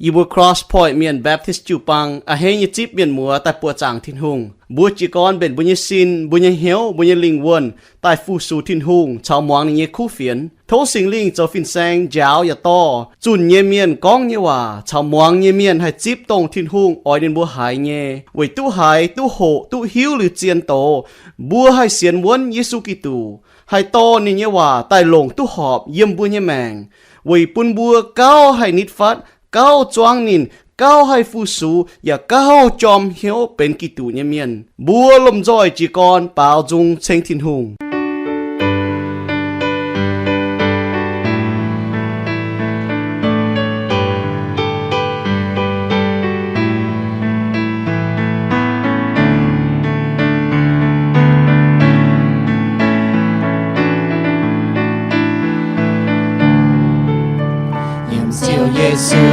Yie mbuo Cross Point Mienh Baptist jiu-baang a'hneiv nyei zipv mienh muoz daaih buoqc zaangc Tin-Hungh. Mbuo jiez gorn mbenc mbuo nyei sin, mbuo nyei hnyouv, mbuo nyei lingh wuonh daaih fu-sux Tin-Hungh caux muangx ninh nyei kuv fienx. Tov Singx Lingh zoux fin-saeng njaaux yaac dorh zunh nyei mienh gorngv nyei waac caux muangx nyei mienh haih zipv dongh Tin-Hungh oix ninh mbuo haiz nyei, weic duqv haiz, duqv hoqc, duqv hiuv liuz zien doz, mbuo haih sienx wuonv Yesu Giduc, haih dorh ninh nyei waac daaih longc duqv horpc yiem mbuo nyei maengc, weic bun mbuo gauh haih nitv fatv, gauh zuangv ninh, gauh haih fu-sux, yaac gauh jorm hnyouv benx Giduc nyei mienh. Mbuo lomh nzoih jiez gorn baaux nzung ceng Tin-Hungh. Yiem Ziouv Yesu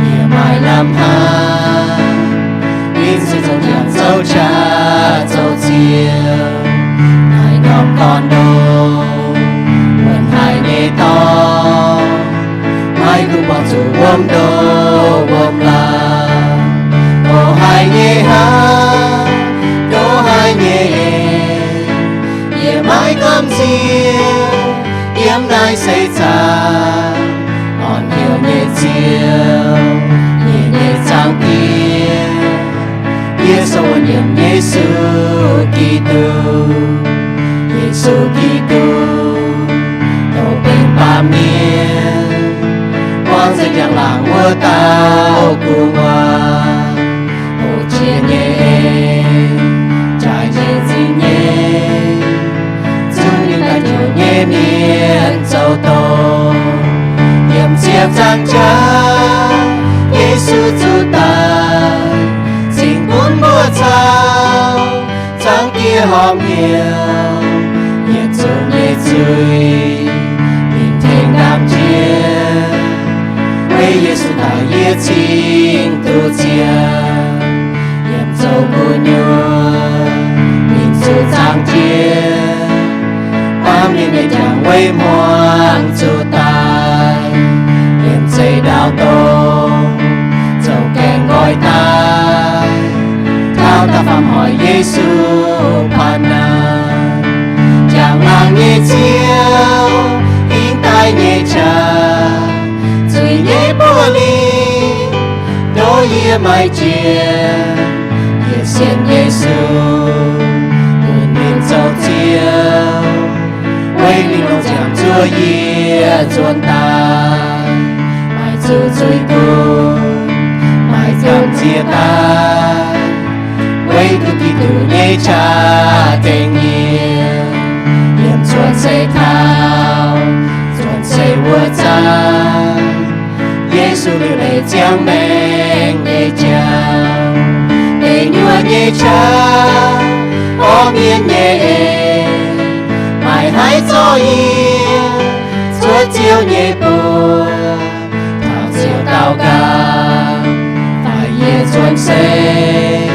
yie maaih lamh hnamv, ninh se zoux njang zoux qaqv zoux ziec naaiv norm gorn ndoqv, wuonv haic nyei dorngx, maiv dungx buangh zuqc wuom ndoqv wuom laangz. Tov haiz nyei hnamv, tov haiz nyei eix, yie maiv gamh nziex yiem naaiv seix zaangc. Orn hnyouv nyei Ziouv, yie nyei Zaangc Diex, yie sou wuonh yiem Yesu Giduc. Yesu Giduc, dongh benx baamh mienh, buangv nzengc njang-laangc wuov dauh gu'nguaaz. O jiex nyei en, jaaix nyei nzingh nyei, zunh ninh daaih njoux nyei mienh zoux doz. Yiem ziepc nzaangc jaax, Yesu zuqc daaih, cingx bun mbuo caux Zaangc Diex horpc hnyouv. Yietc zungv nyei zuiz ninh tengx ndaamv jienv, weic Yesu daaih yie cingx duqv ziangh. Yiem zoux gu'nyuoz ninh zuqc zaangc jienv, baamh mienh nyei jangx weic hmuangx zuqc daaih. Yiem zeix ndaauv dongh zoux gaengh nqoi daaih, taux daaih faam hoic Yesu paan naaic. Njang-laangc nyei Ziouv, hingv daaih nyei qaqv, zuiz nyei buoz-ling ndoqv yie maiv jiex. Yie sienx Yesu, bun ninh zoux Ziouv, weic ninh longc ziangx zuov yie nzuonx daaih. Maaih zuqc zuiz-gunv, maaih gamh nziex daaih, weic duqv Giduc nyei qaqv dengh yie, yiem cuotv seix taux cuotv seix wuov zanc, Yesu liuc leiz ziangh maengc nyei jauv. Deic nyuoqc nyei qaqv, orv mienh nyei eix, maaih haaix zorqv yie cuotv Ziouv nyei buoz? Taux Ziouv daux gaux, daaih yie nzuonx seix,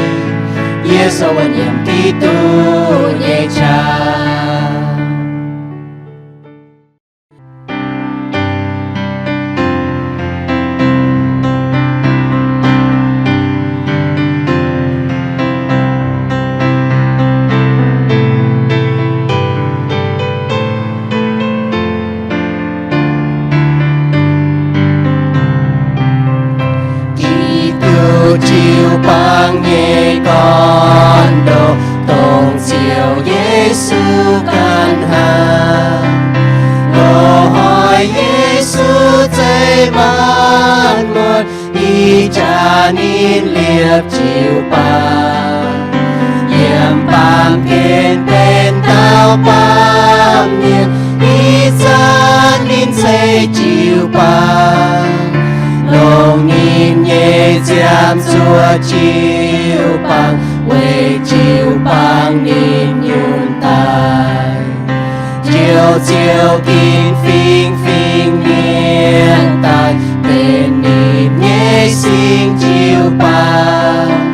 yie sou wuonh yiem Giduc nyei qaqv. Giduc jiu-baang nyei gorn-ndoqv, dongh Ziouv Yesu ganh hnangv. Loz-hnoi Yesu zeiz maanc muotc, ih jaax ninh liepc jiu-baang, yiem baamh gen benx dauh baamh mienh. Ih zanc ninh ceix jiu-baang, longc ninh nyei nziaamv zuov jiu-baang, weic jiu-baang ninh nyunc daaih. Njoux Ziouv ginv fingx-fingx mienh daaih, benx ninh nyei singx jiu-baang.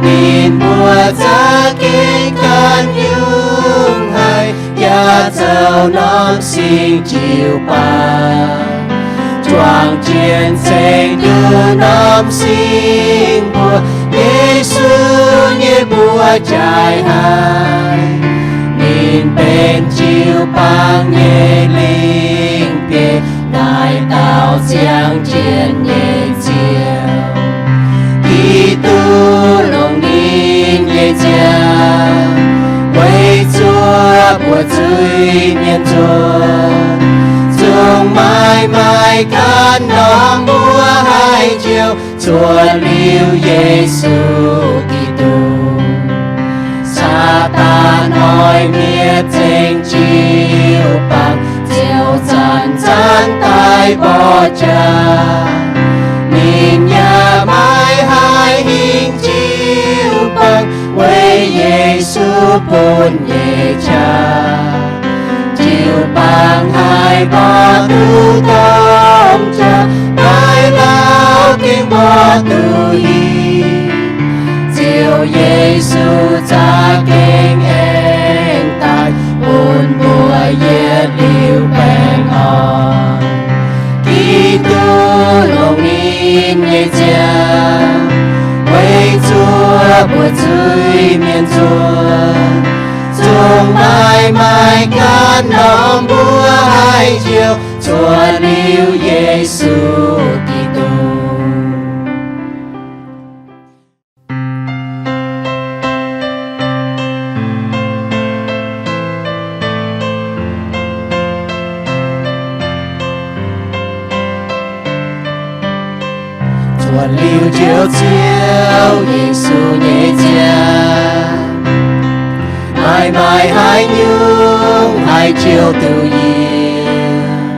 Ninh mbuo za'gengh ganh nyungc haic, yaac zoux norm singx jiu-baang, juangc Mienh ceng duqv norm singx mbuo, Yesu nyei mbuox jaaix haic. Ninh benx jiu-baang nyei lingh biei, naaic dauh ziangh jienv nyei Ziouv. Giduc longc ninh nyei nziaamv weic zuoqv mbuo zuiz-mienh nzuonx, zungv maiv maaih ganh norm mbuo haaix joux, zuotc liuz Yesu Giduc, Saadaan noic mietc zengx jiu-baang, ziouc zanc-zanc daaih mborqv jaax. Ninh yaac maiv haih hingh jiu-baang weic Yesu bun nyei qaqv. Jiu-baang haih mborqv duqv domh jaax, maiv lauh gengh mborqv duqv hingh. Ziouv Yesu za'gengh aengx daaih bun mbuo yietc liuz baengh orn. Giduc longc ninh nyei nziaamv weic zuoqv mbuo zuiz-mienh nzuonx, zungv maiv maaih ganh norm mbuo haaix joux, zuotc liuz Yesu Giduc. Zuotc liuz Njoux Ziouv Yesu nyei nziaamv, maiv maaih haaix nyungc haaix joux duqv yiem.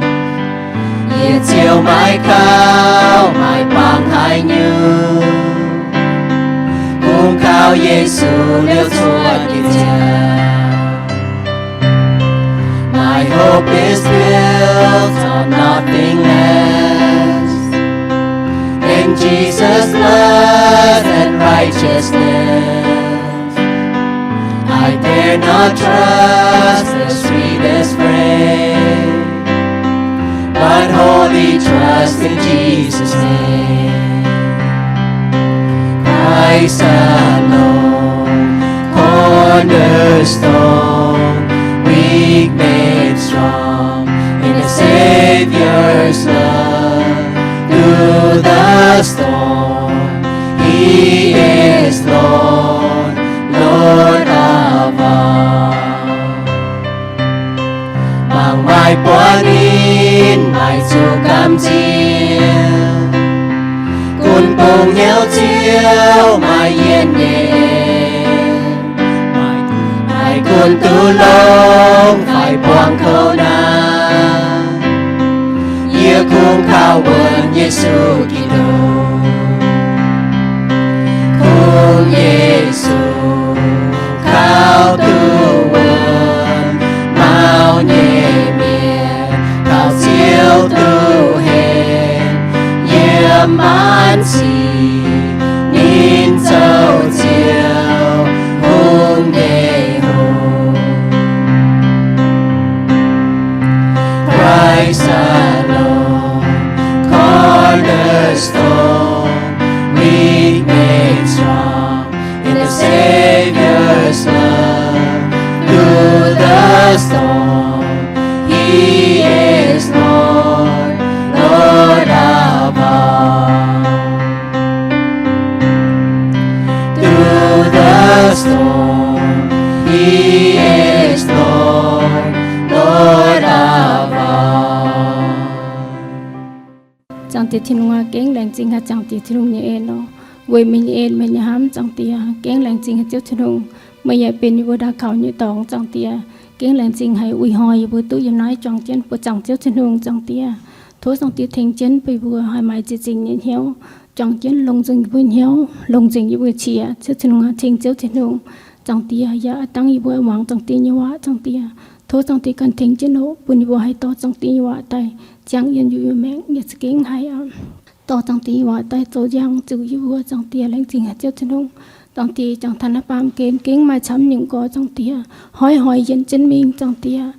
Yietc Ziouv maiv kaux, maiv bangc haaix nyungc, kungx kaux Yesu liouh cuotv nyei nziaamv. My hope is built on nothing less than Jesus' blood and righteousness. I dare not trust the sweetest frame, but wholly trust in Jesus' name. Christ alone, cornerstone, weak made strong in the Savior's love. Through the storm, He is Lord, Lord of all. Mangc maaih buonv ninh maaih zuqc gamh nziex, gunv bungx hnyouv Ziouv maaih yienh nyei. Maaih gunv duqv longx fai buangh kouv naaic, yie kungx kaux wuonx Yesu Giduc. Kungx Yesu kaux duqv wuonx, maux nyei mienh kaux Ziouv duqv henv. Yiem maanc sic ninh zoux Ziouv, hungh nyei hungh. Christ alone, cornerstone, weak made strong in the Savior's love. Through the storm, He is Lord, Lord of all. Through the storm, He is Lord, Lord of all. Zaangc Diex Tin-Hungh aac, gengh laengz zingh haic Zaangc Diex Tin-Hungh nyei en nor, weic meih nyei en, meih nyei hnamv, Zaangc Diex. Gengh laengz zingh haic Ziouv Tin-Hungh, meih yaac benx yie mbuo ndau kaux nyei dorngx, Zaangc Diex. Gengh laengz zingh haic uix hnoi yie mbuo duqv yiem naaiv juangc jienv buoqc zaangc Ziouv Tin-Hungh, Zaangc Diex. Tov Zaangc Diex tengx jienv bun yie mbuo haih maaih ziex zingc nyei hnyouv, juangc jienv longc nzengc yie mbuo hnyouv, longc nzengc yie mbuo qiex. Ziouv Tin-Hungh aac, tengx Ziouv Tin-Hungh, Zaangc Diex, yaac a'dangh yie mbuo muangx Zaangc Diex nyei waac, Zaangc Diex. Tov Zaangc Diex ganh tengx jienv oc, bun yie mbuo haih dorh Zaangc Diex nyei waac daaih ziangh yienh yie mbuo maengc, yaac za'gengh haih dorh Zaangc Diex nyei waac daaih zoux njang zuqc yie mbuo, Zaangc Diex. Laengz zingh haic Ziouv Tin-Hungh. Zaangc Diex, jangx taux naaiv baamh gen gengh maaih camv nyungc gorx, Zaangc Diex, hnoi-hnoi yienc jienv mingh, Zaangc Diex.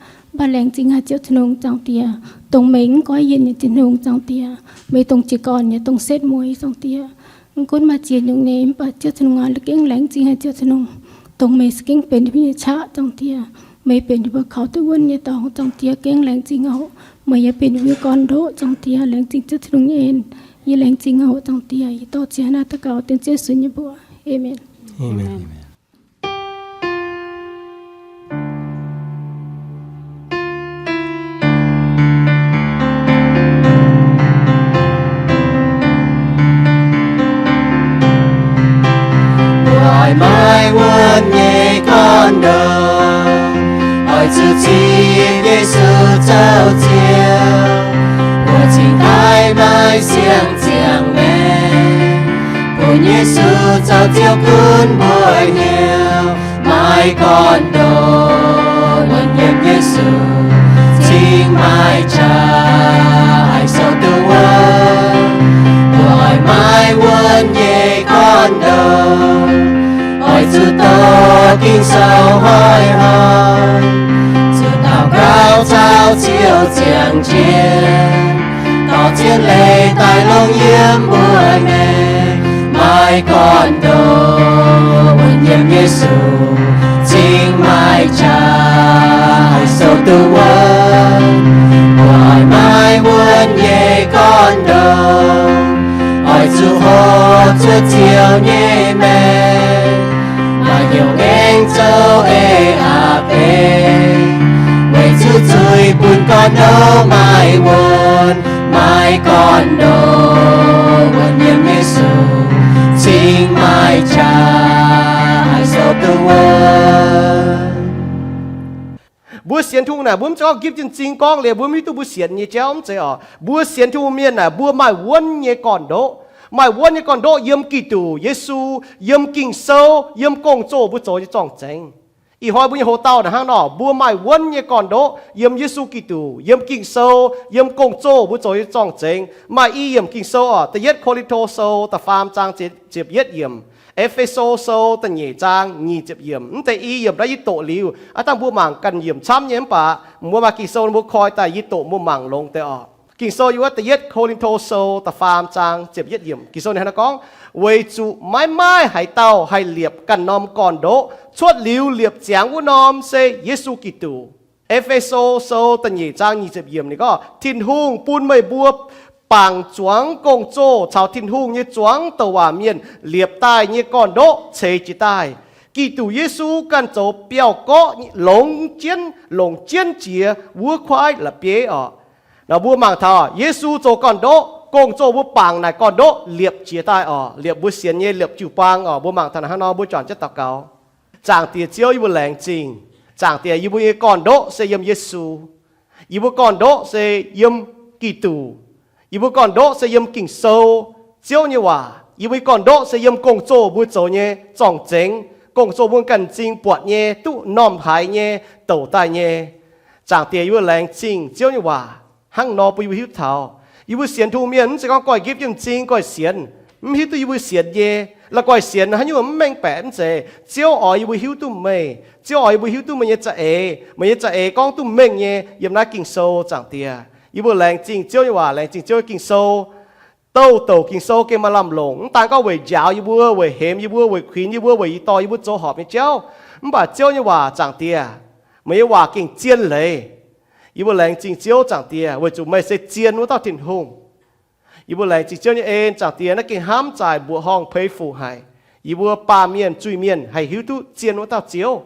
baac laengz zingh haic Ziouv Tin-Hungh, Zaangc Diex, dongh meih mv goiv yienh nyei Tin-Hungh, Zaangc Diex, meih dongh jiez gorn nyei, dongh setv mueiz, Zaangc Diex. Mv gunv maaih ziex nyungc nyei, mv baac Ziouv Tin-Hungh aac, gengh laengz zingh haic Ziouv Tin-Hungh, dongh meih se gengh benx yie mbuo nyei qaqv, Zaangc Diex. Meih benx yie mbuo kaux duqv wuonv nyei dorngx, Zaangc Diex, gengh laengz zingh oc. Meih yaac benx yie mbuo nyei gorn-ndoqv, Zaangc Diex, laengz zingh Ziouv Tin-Hungh nyei en. Yie laengz zingh oc, Zaangc Diex. Yie dorh ziex naaiv daux gaux dengv Ziouv Yesu nyei mbuox. Aamen. Mbuo oix maiv wuonv nyei gorn-ndoqv, oix zuqc zipv Yesu zoux Ziouv. Mbuo cingx daaih maiv siang-ziangx maengc, bun Yesu zoux Ziouv gunv mbuo hnyouv. Maiv gorn-ndoqv wuonv yiem Yesu, cingx maaih qaqv haih sou duqv wuov. Mbuo oix maiv wuonv nyei gorn-ndoqv, oix zuqc doqc Ging-Sou hnoi-hnoi, zuqc daux gaux caux Ziouv ziangh jienv, dorh zien leiz daaih longc yiem mbuo maengc. Maiv gorn-ndoqv wuonv yiem Yesu, cingx maaih qaqv haih sou duqv wuov. Mbuo oix maiv wuonv nyei gorn-ndoqv, oix zuqc hopv cuotv Ziouv nyei maengc, maaih hnyouv ngaengc zoux ei aqc beiv, weic zuqc zuiz bun gorn-ndoqv maiv wuonv. Maiv gorn-ndoqv wuonv yiem Yesu, cingx maaih qaqv haih sou duqv wuov. Mbuo sienx Tin-Hungh naaic, mbuo mv zeiz gorngv gipv jienv m'zing gorngv liuz mbuo mv hiuv duqv mbuo sienx nyei jauv, mv zeiz oc. Mbuo sienx Tin-Hungh mienh naaic, mbuo maaih wuonv nyei gorn-ndoqv. Maaih wuonv nyei gorn-ndoqv yiem Giduc Yesu, yiem Ging-Sou, yiem gong-zoh mbuo zoux nyei zorng-zengx. Ih hnoi mbuo nyei hoc-dauh naaic hnangv nor, mbuo maaih wuonv nyei gorn-ndoqv yiem Yesu Giduc, yiem Ging-Sou, yiem gong-zoh mbuo zoux nyei zorng-zengx. Maaih i yiemc Ging-Sou oc, da'yietv Ko^lin^to Sou da'faam zaang ziepc yietv yiemc, E^fe^so Sou da'nyeic zaang nyic ziepc yiemc. Mv deix i yiemc naaiv yie doqc liuz, aav dangh mbuo mangc ganh yiemc camv nyei mv baac, mbuo maaih Ging-Sou mbuo koi daaih yie doqc mbuo mangc longx deix oc. Ging-Sou yiem wuov da'yietv Ko^lin^to Sou da'faam zaang ziepc yietv yiemc. Ging-Sou ninh hnangv nor gorngv, weic zuqc maiv maaih haaix dauh haih liepc ganh norm gorn-ndoqv cuotv liuz liepc ziangx wuov norm se Yesu Giduc. E^fe^so Sou da'nyeic zaang nyic ziepc yiemc ninh gorngv, Tin-Hungh bun meih mbuo bangc zuangx gong-zoh caux Tin-Hungh nyei zuangx douc waac mienh liepc daaih nyei gorn-ndoqv ceix jiez daaih. Giduc Yesu ganh zoux biauv-gorqv longx jienv, longc jienv jiex wuov kuaaiv la'bieiv oc. Nor mbuo mangc taux Yesu zoux gorn-ndoqv, gong-zoh mbuo bangc naaic gorn-ndoqv liepc jiez daaih oc. Liepc mbuo sienx nyei, liepc jiu-baang oc. Mbuo mangc taux naaic hnangv nor, mbuo juangc jienv daux gaux. Zaangc Diex Ziouv, yie mbuo laengz zingh. Zaangc Diex, yie mbuo nyei gorn-ndoqv se yiem Yesu. Yie mbuo gorn-ndoqv se yiem Giduc. Yie mbuo gorn-ndoqv se yiem Ging-Sou, Ziouv nyei waac. Yie mbuo nyei gorn-ndoqv se yiem gong-zoh mbuo zoux nyei zorng-zengx, gong-zoh mbuo ganh m'zing buatc nyei, duqv m'normh haiz nyei, douc daaih nyei. Zaangc Diex, yie mbuo laengz zingh Ziouv nyei waac hnangv nor bun yie mbuo hiuv taux. Yie mbuo sienx Tin-Hungh mienh mv zeiz gorngv goiv gipv jienv m'zing goiv sienx, mv hiuv duqv yie mbuo sienx nyei, la'guaih sienx hnangv nyungc mv mengh baeqc mv zeiz. Ziouv oix yie mbuo hiuv duqv meih. Ziouv oix yie mbuo hiuv duqv meih nyei za'eix. Meih nyei za'eix gorngv duqv mengh nyei yiem naaiv Ging-Sou, Zaangc Diex. Yie mbuo laengz zingh Ziouv nyei waac, laengz zingh Ziouv nyei Ging-Sou. Douc douc Ging-Sou gengh maaih lamh longc, mv daan gorngv weic njaaux yie mbuo, weic hemx yie mbuo, weic kuinx yie mbuo, weic ih dorh yie mbuo zoux horpc nyei jauv. Mv baac Ziouv nyei waac, Zaangc Diex, meih nyei waac gengh zien leiz. Yie mbuo laengz zingh Ziouv, Zaangc Diex, weic zuqc meih se zien wuov dauh Tin-Hungh. Yie mbuo laengz zingh Ziouv nyei en, Zaangc Diex, naaiv gengh hnamv zaaih mbuoqc horngh peix fuc haic. Yie mbuo baamh mienh, zuiz-mienh haih hiuv duqv zien wuov dauh Ziouv,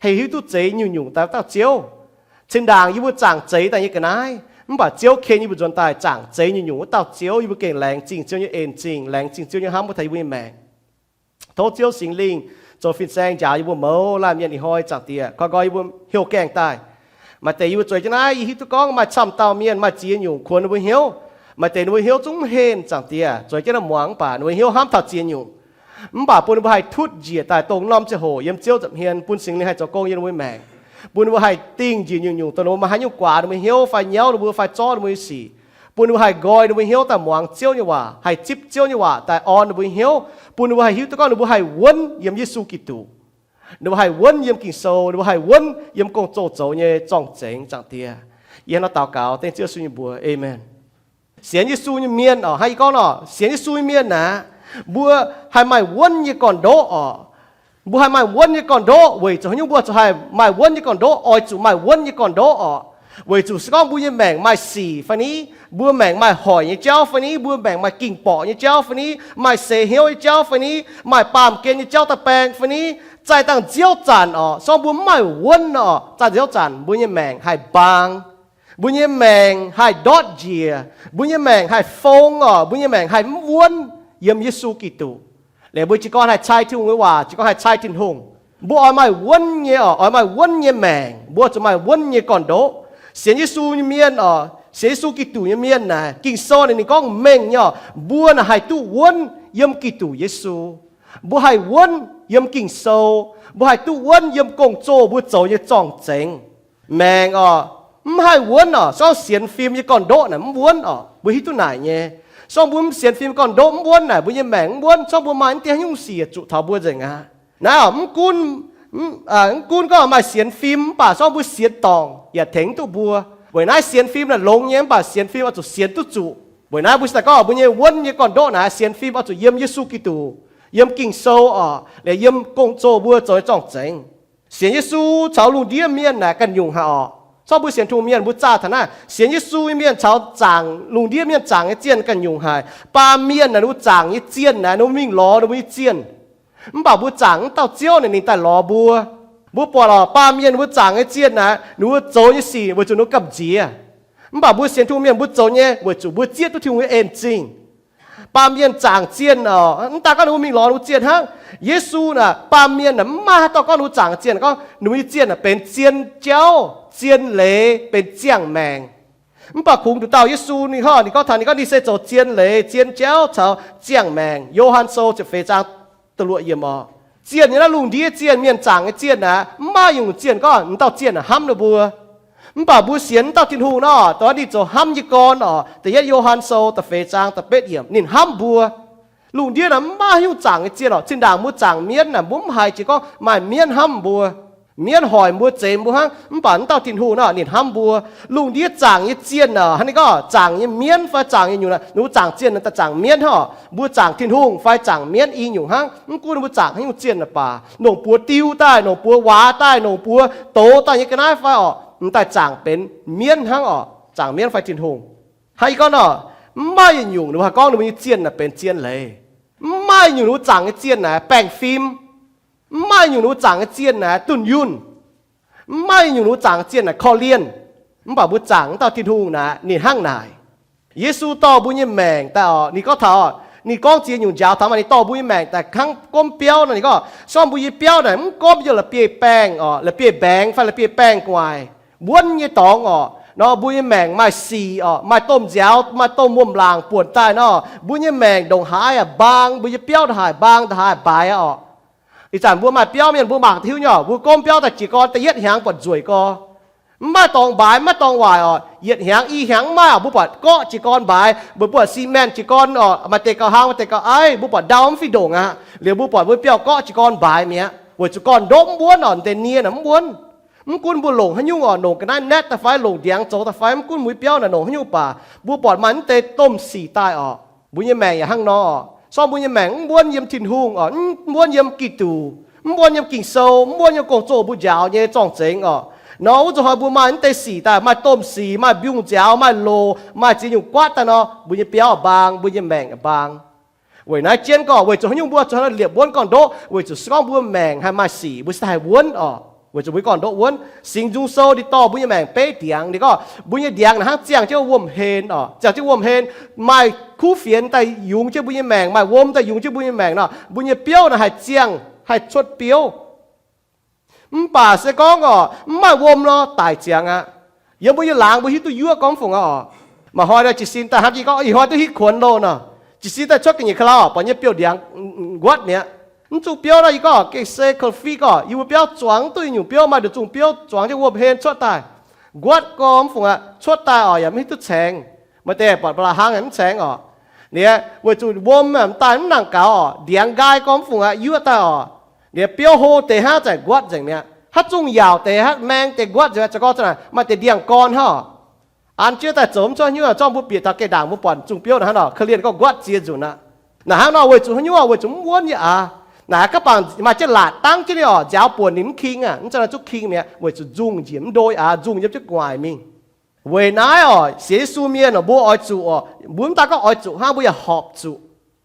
haih hiuv duqv zeix nyungc-nyungc daaih wuov dauh Ziouv. Cin-ndaangc yie mbuo zaangc zeix daaih nyei ga'naaiv, mv baac Ziouv ken yie mbuo nzuonx daaih zaangc zeix nyungc-nyungc wuov dauh Ziouv. Yie mbuo gengh laengz zingh Ziouv nyei en zingh, laengz zingh Ziouv nyei hnamv wuov taux yie mbuo nyei maengc. Tov Ziouv Singx Lingh zoux fin-saeng njaaux yie mbuo mouz laanh mienh ih hnoi, Zaangc Diex, koi nqoi yie mbuo heuc gaengh daaih. Maaih deix yie mbuo zueiz jienv naaiv, yie hiuv duqv gorngv maaih camv dauh mienh maaih ziex nyungc kuonx ninh mbuo hnyouv. Maaih deix ninh mbuo hnyouv zungv mv henh, Zaangc Diex, zueiz jienv naaiv muangx, mv baac ninh mbuo hnyouv hnamv taux ziex nyungc. Mv baac bun ninh mbuo haih tutv njiec daaih dongh norm ziangh hoc yiem Ziouv nza'hmien, bun Singx Lingh haih zoux gong yiem ninh mbuo maengc. Bun ninh mbuo haih dingh njiec nyungc-nyungc dongh ninh mbuo maaih haaix nyungc guaax ninh mbuo hnyouv fai nyauv ninh mbuo fai zorqv ninh mbuo nyei sic. Bun ninh mbuo haih nqoi ninh mbuo hnyouv daaih muangx Ziouv nyei waac, haih zipv Ziouv nyei waac daaih orn ninh mbuo hnyouv, bun ninh mbuo haih hiuv duqv gorngv ninh mbuo haih wuonv yiem Yesu Giduc. Ninh mbuo haih wuonv yiem Ging-Sou, ninh mbuo haih wuonv yiem gong-zoh zoux nyei zorng-zengx, Zaangc Diex. Yie hnangv nor daux gaux dengv Ziouv Yesu nyei mbuox, aamen. Sienx Yesu nyei mienh oc, hnangv yie gorngv nor, sienx Yesu nyei mienh naaic, mbuo haih maaih wuonv nyei gorn-ndoqv oc. Mbuo haih maaih wuonv nyei gorn-ndoqv weic zuqc haaix nyungc? Mbuo zuqc haih maaih wuonv nyei gorn-ndoqv, oix zuqc maaih wuonv nyei gorn-ndoqv oc. Weic zuqc se gorngv mbuo nyei maengc maaih sic fai ni, mbuo maengc maaih hoic nyei jauv fai ni, mbuo maengc maaih ging-borqc nyei jauv fai ni, maaih seix hnyouv nyei jauv fai ni, maaih baamh gen nyei jauv daaih baeng fai ni, zaih dangh nziouv zanc oc, se gorngv mbuo mv maaih wuonv oc, zaih nziouv zanc mbuo nyei maengc haih mbaang, mbuo nyei maengc haih ndortv njiec, mbuo nyei maengc haih fong oc, mbuo nyei maengc haih mv wuonv yiem Yesu Giduc. Liuz mbuo jiez gorn haih cai Tin-Hungh nyei waac, jiez gorn haih cai Tin-Hungh. Mbuo oix maaih wuonv nyei oc, oix maaih wuonv nyei maengc, mbuo zuqc maaih wuonv nyei gorn-ndoqv. Sienx Yesu nyei mienh oc, sienx Yesu Giduc nyei mienh naaic, Ging-Sou naaic ninh gorngv mengh nyei oc, mbuo naaic haih duqv wuonv yiem Giduc Yesu. Mbuo haih wuonv yiem Ging-Sou, mbuo haih duqv wuonv yiem gong-zoh mbuo zoux nyei zorng-zengx. Maengc oc, mv haih wuonv oc, se gorngv sienx fim nyei gorn-ndoqv naaic mv wuonv oc, mbuo hiuv duqv naaic nyei. Se gorngv mbuo mv sienx fim nyei gorn-ndoqv mv wuonv naaic, mbuo nyei maengc mv wuonv, se gorngv mbuo maaih naaiv dieh haaix nyungc sic zuqc taux mbuo nzengc aqv. Naaiv oc, mv gunv, mv gunv gorngv maaih sienx fim mv baac se gorngv mbuo sienx dorngc yaac tengx mv duqv mbuo. Weic naaiv sienx fim naaic longx nyei mv baac sienx fim oix zuqc sienx duqv zuqc. Weic naaiv mbuo se daaih gorngv mbuo nyei wuonv nyei gorn-ndoqv naaic sienx fim oix zuqc yiem Yesu Giduc, yiem Ging-Sou oc, liuz yiem gong-zoh mbuo zoux nyei zorng-zengx. Sienx Yesu caux lungh ndiev mienh naaic ganh nyungc haic oc. Se gorngv mbuo sienx Tin-Hungh mienh mbuo zaah taux naaiv, sienx Yesu nyei mienh caux zaangc lungh ndiev mienh zaangc nyei zienh ganh nyungc haic. Baamh mienh naaic ninh mbuo zaangc nyei zienh naaic ninh mbuo mingh lorz ninh mbuo nyei zienh. Mv baac mbuo zaangc wuov dauh Ziouv naaic ninh daaih lorz mbuo. Mbuo buatc oc, baamh mienh ninh mbuo zaangc nyei zienh naaic ninh mbuo zoux nyei sic weic zuqc ninh mbuo gamh nziex. Mv baac mbuo sienx Tin-Hungh mienh mbuo zoux nyei weic zuqc mbuo zieqv duqv Tin-Hungh nyei en-zingh. Baamh mienh zaangc zienh oc, mv daaih gorngv ninh mbuo mingh lorz ninh mbuo zienh hnangv. Yesu naaic, baamh mienh naaic mv maaih haaix dauh gorngv ninh mbuo zaangc zienh, gorngv ninh mbuo nyei zienh naaic benx zien jauv, zien leiz, benx ziangh maengc. Mv baac kungx nduqc dauh Yesu ninh hnangv, ninh gorngv taux ninh gorngv ninh se zoux zien leiz, zien jauv caux ziangh maengc. Yo^han Sou ziepc feix zaang da'luoqc yiemc oc. Zienh nyei naaiv lungh ndiev zienh, mienh zaangc nyei zienh naaic, mv maaih nyungc zienh gorngv m'dauh zienh naaic hnamv ninh mbuo. Mv baac mbuo sienx m'dauh Tin-Hungh nor, dongh ninh zoux hnamv nyei gorn oc. Da'yietv Yo^han Sou da'feix zaang da'betv yiemc, ninh hnamv mbuo. Lungh ndiev naaic mv maaih haaix nyungc zaangc nyei zienh oc. Zinh ndaangc mbuo zaangc mienv naaic mbuo mv haiz jiex gorngv maaih mienv hnamv mbuo. Mienv hoic mbuo, zeix mbuo hnangv, mv baac m'dauh Tin-Hungh nor ninh hnamv mbuo. Lungh ndiev zaangc nyei zienh oc, hnangv ninh gorngv zaangc nyei mienv fai zaangc nyei nyungc naaic, ninh mbuo zaangc zienh naaic daaih zaangc mienv hnangv oc. Mbuo zaangc Tin-Hungh fai zaangc mienv i nyungc hnangv, mv gunv mbuo zaangc haaix nyungc zienh naaic baac, longc buoz diu daaih, longc buoz waac daaih, longc buoz doz daaih nyei ga'naaiv fai oc, m'daaih zaangc benx mienv hnangv oc. Zaangc mienv fai Tin-Hungh. Hnangv yie gorngv nor, mv maaih yietc nyungc ninh mbuo haih gorngv ninh mbuo nyei zienh naaic benx zien leiz. Mv maaih nyungc ninh mbuo zaangc nyei zienh naaic baengh fim. Mv maaih nyungc ninh mbuo zaangc nyei zienh naaic dunh yunh. Mv maaih nyungc ninh mbuo zaangc nyei zienh naaic korv-lienh. Mv baac mbuo zaangc wuov dauh Tin-Hungh naaic ninh hnangv naaic. Yesu dorh mbuo nyei maengc daaih oc, ninh gorngv taux, ninh gorngv ziex nyungc njaaux taux maaih ninh dorh mbuo nyei maengc daaih hnangv gomv biauv nor, ninh gorngv se gorngv mbuo nyei biauv naaic mv gomv yiem la'bieiv-baengh oc, la'bieiv-mbaengx fai la'bieiv-baengh gu'nguaaic, wuonv nyei dorngx oc, nor mbuo nyei maengc maaih sic oc, maaih domh nziaaux, maaih domh wuom-laangc buonc daaih nor, mbuo nyei maengc ndongc haaix yaac mbaang, mbuo nyei biauv ndongc haaix mbaang, ndongc haaix mbaaix aqv oc. Ih zanc mbuo maaih biauv mienh mbuo mangc hiuv nyei oc, mbuo gomv biauv daaih jiez gorn da'yietv hnyangx buatc nzueic gorx. Mv maaih dorngx mbaaix, mv maaih dorngx waaic oc. Yietc hnyangx i hnyangx mv maaih oc, mbuo buatc gorqv jiez gorn mbaaix, mbuo buatc cement jiez gorn oc, maaih deix gauh hlang, maaih deix gauh aiv, mbuo buatc ndau mv fih ndongc aqv. Liuz mbuo buatc mbuo biauv gorqv jiez gorn mbaaix mi'aqv, weic zuqc gorn-ndoqv mv wuonv oc, deix nie naaic mv wuonv. Mv gunv mbuo longc haaix nyungc oc, longc ga'naaiv naetv daaih fai, longc ndiangx zoux daaih fai, mv gunv mbuo biauv naaic longc haaix nyungc baac, mbuo buatc maaih mv deix domh sic daaih oc. Mbuo nyei maengc yaac hnangv nor oc. Se gorngv mbuo nyei maengc mv wuonv yiem Tin-Hungh oc, mv wuonv yiem Giduc, mv wuonv yiem Ging-Sou, mv wuonv yiem gong-zoh mbuo njaaux nyei zorng-zengx oc, nor wuov zuqc hnoi mbuo maaih mv deix sic daaih, maaih domh sic, maaih mbiungc nziaaux, maaih loz, maaih ziex nyungc guaatv daaih nor, mbuo nyei biauv mbaang, mbuo nyei maengc mbaang. Weic naaiv jienv gorngv, weic zuqc haaix nyungc mbuo zuqc liepc wuonv gorn-ndoqv, weic zuqc se gorngv mbuo maengc haih maaih sic, mbuo se haih wuonv oc. Weic zuqc mbuo gorn-ndoqv wuonv. Singx Nzung Sou ninh dorh mbuo nyei maengc beiv ndiangx, ninh gorngv mbuo nyei ndiangx naaic hnangv ziangh jienv wuom-hlen oc, ziangh jienv wuom-hlen, maaih kuv fienx daaih yungz jienv mbuo nyei maengc, maaih wuom daaih yungz jienv mbuo nyei maengc nor, mbuo nyei biouv naaic haih ziangh, haih cuotv biouv. Mv baac se gorngv oc, mv maaih wuom nor, daic ziangx aqv. Yiem mbuo nyei laangz mbuo hiuv duqv yuoqv gorngv fungc aqv oc. Maaih hnoi nor jiez sin daaih hnamv jiex gorngv ih hnoi duqv hitv kuonx loh nor, jiez sin daaih cuotv ga'nyiec ka'lauh buatc nyei biouv-ndiangx nquatv mi'aqv. Mv zungh biouv nor, yie gorngv gengh se ko fiv gorngv yie mbuo biauv zuangx duqv nyungc biouv, maaih nduqc zungh biouv zuangx jienv wuom-hlen cuotv daaih, nquatv gorngv fungc aqv. Cuotv daaih oc yaac mv hiuv duqv caengx. Maaih deix buatc ba'laqc hnangv mv caengx oc. Liuz weic zuqc wuom daaih mv nangc gaux oc, ndiangx nqaai gorngv fungc aqv, yuoqv daaih oc. Liepc biouv hlo deix hnangv, za'gengh nquatv nzengc mi'aqv. Haaix zungh yaauc deix, haaix maeng deix nquatv nzengc mi'aqv. Za'gengh gorngv naaiv, maaih deix ndiangx-gorn hnangv. An jienv daaih zoux mv cuotv hnyouv, zorngv mbuo bieqc taux geh ndaangc mbuo buatc zungh biouv naaiv hnangv nor, korv-lienh gorngv nquatv ziex nzunc aqv. Naaic hnangv nor weic zuqc haaix nyungc? Weic zuqc mv wuonv nyei aav. Naaic gaax bangc maaih jienv laatc dangv jienv ninh oc, nziaaux buonc ninh mv king aqv. Mv zeiz naaiv zuqc king mi'aqv, weic zuqc nzungh njiec mv ndo aav, nzungh yiem jienv gu'nguaaic mingh. Weic naaiv oc, sienx Yesu mienh oc, mbuo oix zuqc oc, mbuo mv daan gorngv oix zuqc hnangv, mbuo yaac horpc zuqc.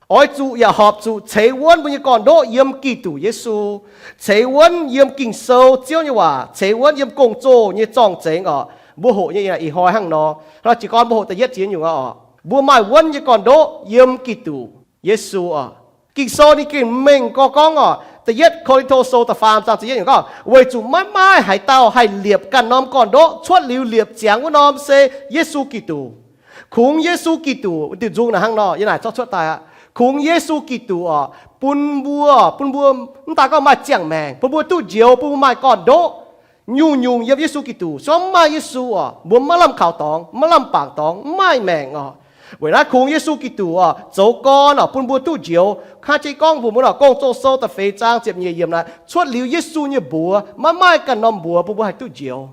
Oix zuqc yaac horpc zuqc ceix wuonv mbuo nyei gorn-ndoqv yiem Giduc Yesu, ceix wuonv yiem Ging-Sou, Ziouv nyei waac, ceix wuonv yiem gong-zoh nyei zorng-zengx oc. Mbuo hoqc nyei ih hnoi hnangv nor, hnangv jiez gorn mbuo hoqc da'yietv ziex nyungc aqv oc. Mbuo maaih wuonv nyei gorn-ndoqv yiem Giduc Yesu oc. Ging-Sou ninh gengh mengh gorngv oc, da'yietv Ko^lin^to Sou da'faam zaang ziepc yietv nyungc gorngv, weic zuqc maiv maaih haaix dauh haih liepc ganh norm gorn-ndoqv cuotv liuz liepc ziangx wuov norm se Yesu Giduc. Kungx Yesu Giduc, diuc nzung naaic hnangv nor, yie naaic zorqv cuotv daaih aqv. Kungx Yesu Giduc oc, bun mbuo, bun mbuo mv daan gorngv maaih ziangh maengc, bun mbuo duqv njoux, bun mbuo maaih gorn-ndoqv. Nyungc-nyungc yiem Yesu Giduc. Se gorngv mv maaih Yesu oc, mbuo maiv lamh kaux dorngx, maiv lamh bangc dorngx, mv maaih maengc oc. Weic naaiv kungx Yesu Giduc oc, zoux gorn oc, bun mbuo duqv njoux. Hnangv jienv gorngv mbuox mbuo oc, Gong-Zoh Sou da'feix zaang ziepc nyeic yiemc naaic, cuotv liuz Yesu nyei mbuox, maiv maaih ganh norm mbuox bun mbuo haih duqv njoux.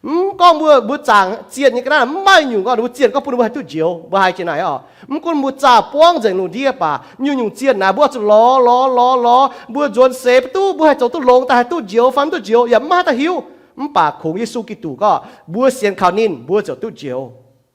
Mv gorngv mbuo, mbuo zaangc zienh nyei ga'naaiv mv maaih nyungc gorngv mbuo zienh gorngv bun mbuo haih duqv njoux, mbuo haiz jiex naaic oc. Mv gunv mbuo zaah buangv nzengc lungh ndiev baac, nyungc-nyungc zienh naaic mbuo oix zuqc lorz, lorz, lorz, lorz, mbuo nzuonx seix mv duqv, mbuo haih zoux duqv longx daaih haih duqv njoux fai mv duqv njoux yaac mv maaih haaix dauh hiuv. Mv baac kungx Yesu Giduc gorngv mbuo sienx kaux ninh, mbuo ziouc duqv njoux.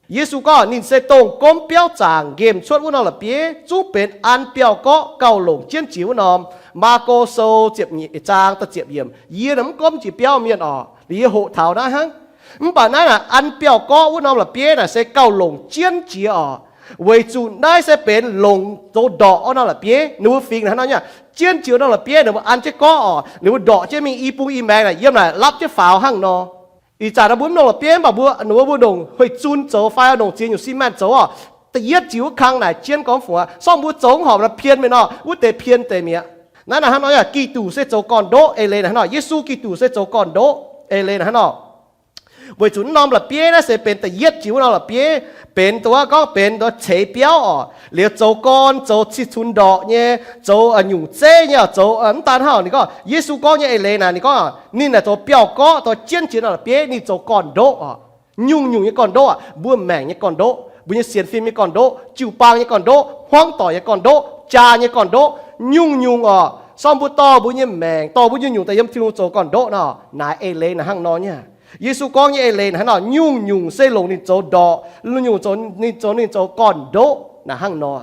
Yesu gorngv ninh se dongh gomv biauv zaangc nqemh cuotv wuov norm la'bieiv, zungv benx an biauv-gorqv gauh longc jienv jiex wuov norm. Maako Sou ziepc nyeic zaang da'ziepc yiemc. Yie naaic mv gomv jiex biauv mienh oc, liuz yie hoqc taux naaiv hnangv. Mv baac naaiv naaic an biauv-gorqv wuov norm la'bieiv naaic se gauh longc jienv jiex oc, weic zuqc naaiv se benx longc zoux ndorqc wuov norm la'bieiv. Ninh mbuo fingx naaic hnangv nor nyei, jienv jiex wuov norm la'bieiv, ninh mbuo an jienv gorqv oc, ninh mbuo ndorqc jienv mingh i bung i maengx naaic yiem naaic lapv jienv faaux hnangv nor. Ih zanc naaiv mbuo mv longc la'bieiv, mv baac mbuo, ninh mbuo ndongc huih zun zoux fai ndongc ziex nyungc ciment zoux oc, da'yietv jiex wuov kang naaic jienv gorngv fungx aqv. Sorng mbuo zoux mv horpc nor, pien mingh nor, wuov deix pien deix mi'aqv. Naaiv naaic hnangv nor, Giduc se zoux gorn-ndoqv eix leiz naaic hnangv nor, Yesu Giduc se zoux gorn-ndoqv eix leiz naaic hnangv nor. Weic zuqc wuov norm la'bieiv naaiv se benx da'yietv jiex wuov norm la'bieiv, benx dongh wuov gorngv benx dongh ceix biauv oc, liuz zoux gorn, zoux cih cunx ndorqc nyei, zoux nyungc zeiv nyei oc, zoux mv daan hnangv. Ninh gorngv, Yesu gorngv nyei eix leiz naaic, ninh gorngv ninh naaic zoux biauv-gorqv, dongh jienv jiex norm la'bieiv, ninh zoux gorn-ndoqv oc. Nyungc-nyungc nyei gorn-ndoqv aqv, mbuo maengc nyei gorn-ndoqv, mbuo nyei sienx fim nyei gorn-ndoqv, jiu-baang nyei gorn-ndoqv, hmuangv doic nyei gorn-ndoqv, jaa nyei gorn-ndoqv, nyungc-nyungc oc. Sorng mbuo dorh mbuo nyei maengc, dorh mbuo nyungc-nyungc daaih yiem Tin-Hungh zoux gorn-ndoqv nor, naaiv eix leiz naaic hnangv nor nyei. Yesu gorngv nyei eix leiz naaic hnangv nor, nyungc-nyungc se longc ninh zoux ndorqc, nyungc-nyungc zoux ninh, zoux ninh zoux gorn-ndoqv naaic hnangv nor.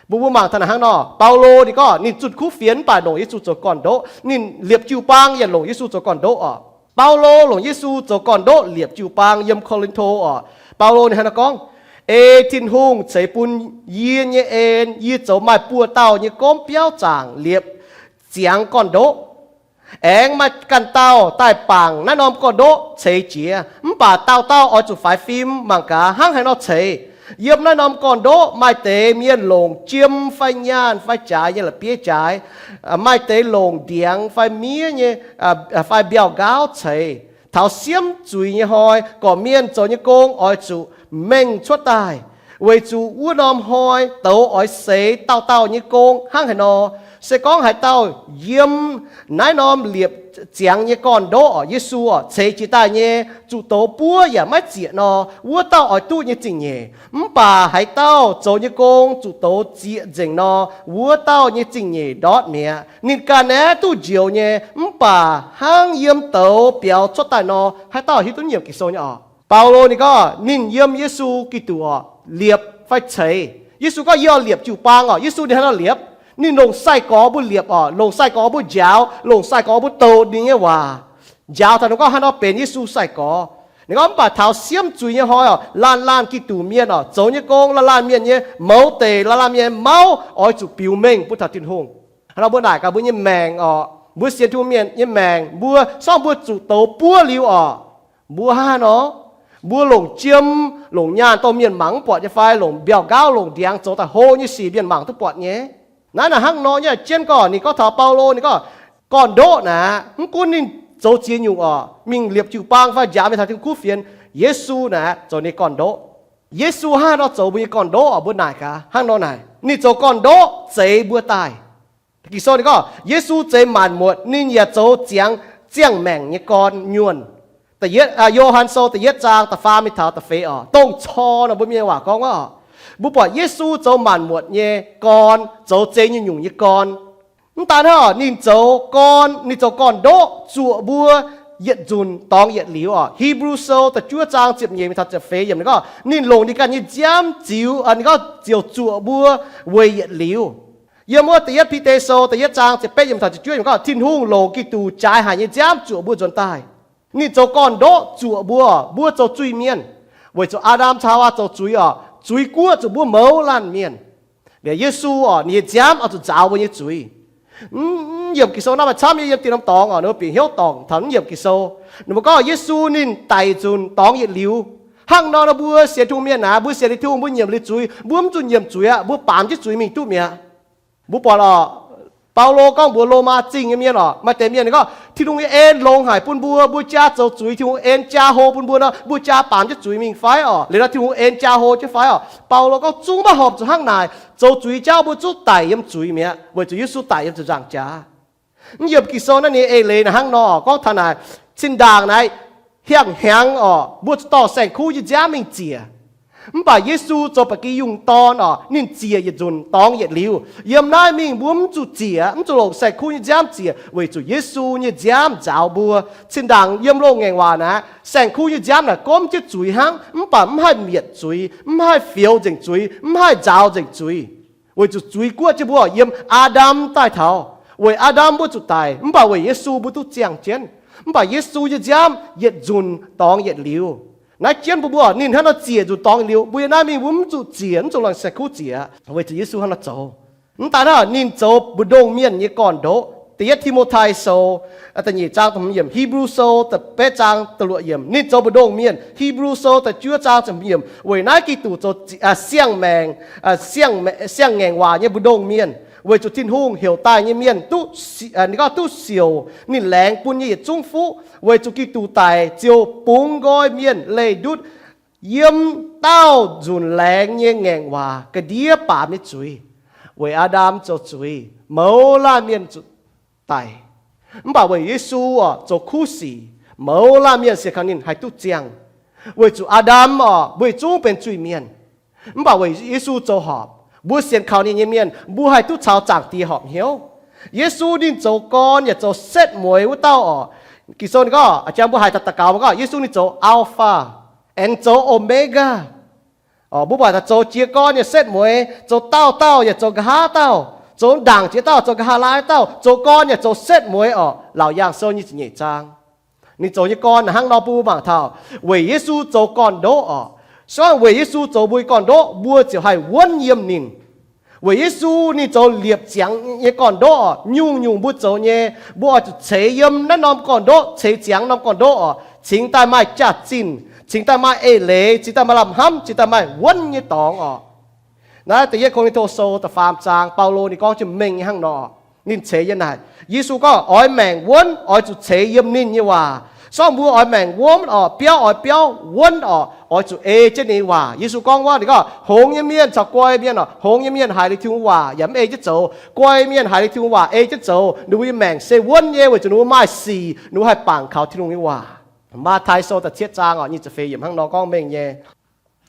Mbuo, mbuo mangc taux naaic hnangv nor, Baulo ninh gorngv ninh zunh kuv fienx mv baac longc Yesu zoux gorn-ndoqv. Ninh liepc jiu-baang yaac longc Yesu zoux gorn-ndoqv oc. Baulo longc Yesu zoux gorn-ndoqv liepc jiu-baang yiem Ko^lin^to oc. Baulo ninh hnangv nor gorngv, Ei Tin-Hungh ceix bun yie nyei en, yie zoux maaih buo dauh nyei gomv biauv zaangc liepc ziangx gorn-ndoqv. Aengx maaih ganh dauh daaih bangc naaiv norm gorn-ndoqv ceix jiez. Mv baac dauh dauh oix zuqc faix fim mangc gaax hnangv haaix nor ceix. Yiem naaiv norm gorn-ndoqv maaih deix mienh longc jiem fai nyaanh fai jaaix nyei la'bieiv jaaix, maaih deix longc ndiangx fai miev nyei, fai mbiauh nqaauv ceix. Taux siemv zuiz nyei hnoi, gorqv-mienh zoux nyei gong oix zuqc mengh cuotv daaih, weic zuqc wuov norm hnoi douz oix seix dauh dauh nyei gong hnangv haaix nor. Se gorngv haaix dauh yiem naaiv norm liepc ziangx nyei gorn-ndoqv oc, Yesu oc, ceix jiez daaih nyei, zuqc douz buov yaac maiv zieqc nor, wuov dauh oix duqv nyei zingh nyeic. Mv baac haaix dauh zoux nyei gong zuqc douz zieqc nzengc nor, wuov dauh nyei zingh nyeic ndortv mi'aqv. Ninh ganh aeqv, duqv njoux nyei, mv baac hnangv yiem douz biaux cuotv daaih nor. Haaix dauh hiuv duqv nyiemc Ging-Sou nyei oc? Baulo ninh gorngv ninh yiem Yesu Giduc oc, liepc fai ceix. Yesu gorngv, Yie oix liepc jiu-baang oc. Yesu ninh haaix nor liepc? Ninh longc sai-gorx mbuo liepc oc, longc sai-gorx mbuo njaaux, longc sai-gorx mbuo douc ninh nyei waac, njaaux taux ninh gorngv haaix nor benx Yesu sai-gorx. Ninh gorngv, mv baac taux siemv zuiz nyei hnoi oc, laanh laanh Giduc mienh oc, zoux nyei gong laanh laanh mienh nyei mouz deic, laanh laanh mienh mauv oix zuqc biux mengh bun taux Tin-Hungh. Hnangv nor mbuo naaic gaax mbuo nyei maengc oc, mbuo sienx Tin-Hungh mienh nyei maengc, mbuo sorng mbuo zuqc douz buov liuz oc, mbuo hnangv haaix nor? Mbuo longc jiem, longc nyaanh dongh mienh mangc mv buatc nyei fai longc mbiauh nqaauv, longc ndiangx zoux daaih hlo nyei sic mienh mangc duqv buatc nyei? Naaiv naaic hnangv nor nyei. Jienv gorngv ninh gorngv taux Baulo ninh gorngv, gorn-ndoqv naaic mv gunv ninh zoux ziex nyungc oc, mingh liepc jiu-baang fai njaaux mingh taux Tin-Hungh kuv fienx, Yesu naaic zoux ninh gorn-ndoqv. Yesu hnangv haaix nor zoux mbuo nyei gorn-ndoqv oc? Mbuo naaic gaax hnangv nor naaic, ninh zoux gorn-ndoqv zeix mbuo daaih. Ging-Sou ninh gorngv Yesu zeix maanc muotc, ninh yaac zoux ziangx ziangh maengc nyei gorn nyuonh. Yo^han Sou da'yietv zaang da'faam mingh taux da'feix oc, dongh cor nor mbuo mienh waac gorngv wuov oc. Mbuo buatc Yesu zoux maanc muotc nyei gorn, zoux zeix nyungc-nyungc nyei gorn. Mv daan hnangv, ninh zoux gorn, ninh zoux gorn-ndoqv zuoqc mbuo yietc nzunc dorngx yietc liuz oc. Hipv^lu Sou da'juov zaang ziepc nyeic mingh taux ziepc feix yiemc ninh gorngv ninh longc ninh ganh nyei nziaamv ziux, ninh gorngv ziouc zuoqc mbuo weic yietc liuz. Yiem wuov da'yietv Bide Sou da'yietv zaang ziepc betv yiemc taux ziepc juov yiemc gorngv Tin-Hungh longc Giduc jaaix haic nyei nziaamv zuoqc mbuo nzuonx daaih. Ninh zoux gorn-ndoqv zuoqc mbuo, mbuo zoux zuiz-mienh, weic zuqc Aa^ndam caux Haawaa zoux zuiz oc, zuiz guoqv zuqc mbuo mouz laanh mienh. Liuz Yesu oc, ninh nyei nziaamv oix zuqc nzaaux mbuo nyei zuiz. Mv yiemc Ging-Sou naaiv maaih camv nyei, yiem dieh norm dorngx oc, ninh mbuo bieqc hnyouv dorngc taux mv yiemc Ging-Sou. Ninh mbuo gorngv Yesu ninh daic nzunc dorngx yietc liuz. Hnangv nor nor mbuo sienx Tin-Hungh mienh naaic, mbuo sienx liuz Tin-Hungh mbuo nyiemc liuz zuiz, mbuo mv zuqc nyiemc zuiz aqv, mbuo baamz jienv zuiz mingh duqv mi'aqv. Mbuo buatc oc, Baulo gorngv mbuox Lomaa Zingh nyei mienh oc, maaih deix mienh ninh gorngv Tin-Hungh nyei en longx haic bun mbuo, mbuo jaa zoux zuiz, Tin-Hungh en jaa hlo bun mbuo nor, mbuo jaa baamz jienv zuiz mingh fai oc? Liuz nor Tin-Hungh en jaa hlo jienv fai oc? Baulo gorngv zungv maiv horpc zuqc hnangv naaic. Zoux zuiz jauv mbuo zungv daic yiem zuiz mi'aqv, weic zuqc Yesu daic yiem ziepc nzaangc jaax. Mv yiemc Ging-Sou naaiv ninh nyei eix leiz naaic hnangv nor gorngv taux naaic, zinh ndaangc naaic hiang hnyangx oc, mbuo zuqc dorh saeng-kuv nyei nziaamv mingh ziec. Mv baac Yesu zoux ba'gi yungh dorn oc, ninh ziec yietc nzunc dorngx yietc liuz. Yiem naaiv mingh mbuo mv zuqc ziec, mv zuqc longc saeng-kuv nyei nziaamv ziec, weic zuqc Yesu nyei nziaamv nzaaux mbuo. Zinh ndaangc yiem loz-ngaengc waac naaic, saeng-kuv nyei nziaamv naaic gomv jienv zuiz hnangv, mv baac mv haih mietc zuiz, mv haih fioux nzengc zuiz, mv haih nzaaux nzengc zuiz. Weic zuqc zuiz guoqv jienv mbuo yiem Aa^ndam daaih taux. Weic Aa^ndam mbuo zuqc daic, mv baac weic Yesu mbuo duqv ziangh jienv. Mv baac Yesu nyei nziaamv yietc nzunc dorngx yietc liuz. Naaiv jienv mbuo, mbuo ninh hnangv nor ziec nzunc dorngx yietc liuz, mbuo yiem naaiv mingh mbuo mv zuqc ziec, mv zuqc longc saeng-kuv ziec, weic zuqc Yesu hnangv nor zoux. Mv daan hnangv, ninh zoux mbu'ndongx mienh nyei gorn-ndoqv. Da'yietv Ti^mo^tai Sou da'nyeic zaang da'hmz yiemc, Hipv^lu Sou da'betv zaang da'luoqc yiemc, ninh zoux mbu'ndongx mienh. Hipv^lu Sou da'juov zaang ziepc hmz yiemc, weic naaiv Giduc zoux siang-maengc, siang-ngaengc waac nyei mbu'ndongx mienh, weic zuqc Tin-Hungh heuc daaih nyei mienh duqv, ninh gorngv duqv siouc ninh laengz bun nyei yietc zungv fuqv, weic zuqc Giduc daic ziouc bungx nqoi mienh leih ndutv yiem daauh nzunc laengz nyei ngaengc waac ga'ndiev baamz nyei zuiz. Weic Aa^ndam zoux zuiz, mouz laanh mienh zuqc daic. Mv baac weic Yesu oc zoux kuv sic, mouz laanh mienh sienx kaux ninh haih duqv ziangh. Weic zuqc Aa^ndam oc, mbuo yietc zungv benx zuiz-mienh. Mv baac weic Yesu zoux horpc, mbuo sienx kaux ninh nyei mienh mbuo haih duqv caux Zaangc Diex horpc hnyouv. Yesu ninh zoux gorn yaac zoux setv mueiz wuov dauh oc. Ging-Sou ninh gorngv, jangx mbuo haiz daux gaux mbuo gorngv Yesu ninh zoux Alpha aengx zoux Omega. Mbuo buatc zoux jiez gorn yaac setv mueiz, zoux daauh dauh yaac zoux nqa'haav dauh, zoux ndaangc jiex dauh, zoux nqa'haav laai dauh, zoux gorn yaac zoux setv mueiz oc. Laauc Yaangh Sou nyic ziepc nyeic zaang. Ninh zoux nyei gorn hnangv nor bun mbuo mangc taux weic Yesu zoux gorn-ndoqv oc. Se gorngv weic Yesu zoux mbuo nyei gorn-ndoqv, mbuo ziouc haih wuonv yiem ninh. Weic Yesu ninh zoux liepc ziangx nyei gorn-ndoqv oc. Nyungc-nyungc mbuo zoux nyei, mbuo oix zuqc ceix yiem naaiv norm gorn-ndoqv, ceix ziangx norm gorn-ndoqv oc, cingx daaih maaih jaax-zinh, cingx daaih maaih eix leiz, cingx daaih maaih lamh hnamv, cingx daaih maaih wuonv nyei dorngx oc. Naaiv da'yietv Ko^lin^to Sou da'faam zaang, Baulo ninh gorngv jienv mengh nyei hnangv nor. Ninh ceix yiem naaic, Yesu gorngv, oix maengc wuonv oix zuqc ceix yiem ninh nyei waac. Se gorngv mbuo oix maengc wuonv oc, biauv oix biauv wuonv oc, oix zuqc ei jienv ninh nyei waac. Yesu gorngv wuov, ninh gorngv, hngongx nyei mienh caux guai mienh oc, hngongx nyei mienh haiz liuz Tin-Hungh waac yaac mv ei jienv zoux. Guai mienh haiz liuz Tin-Hungh waac ei jienv zoux, ninh mbuo nyei maengc se wuonv nyei, weic zuqc ninh mbuo maaih sic, ninh mbuo haih bangc kaux Tin-Hungh nyei waac. Matv^tai Sou da'cietv zaang oc, nyic ziepc feix yiemc hnangv nor gorngv mengh nyei.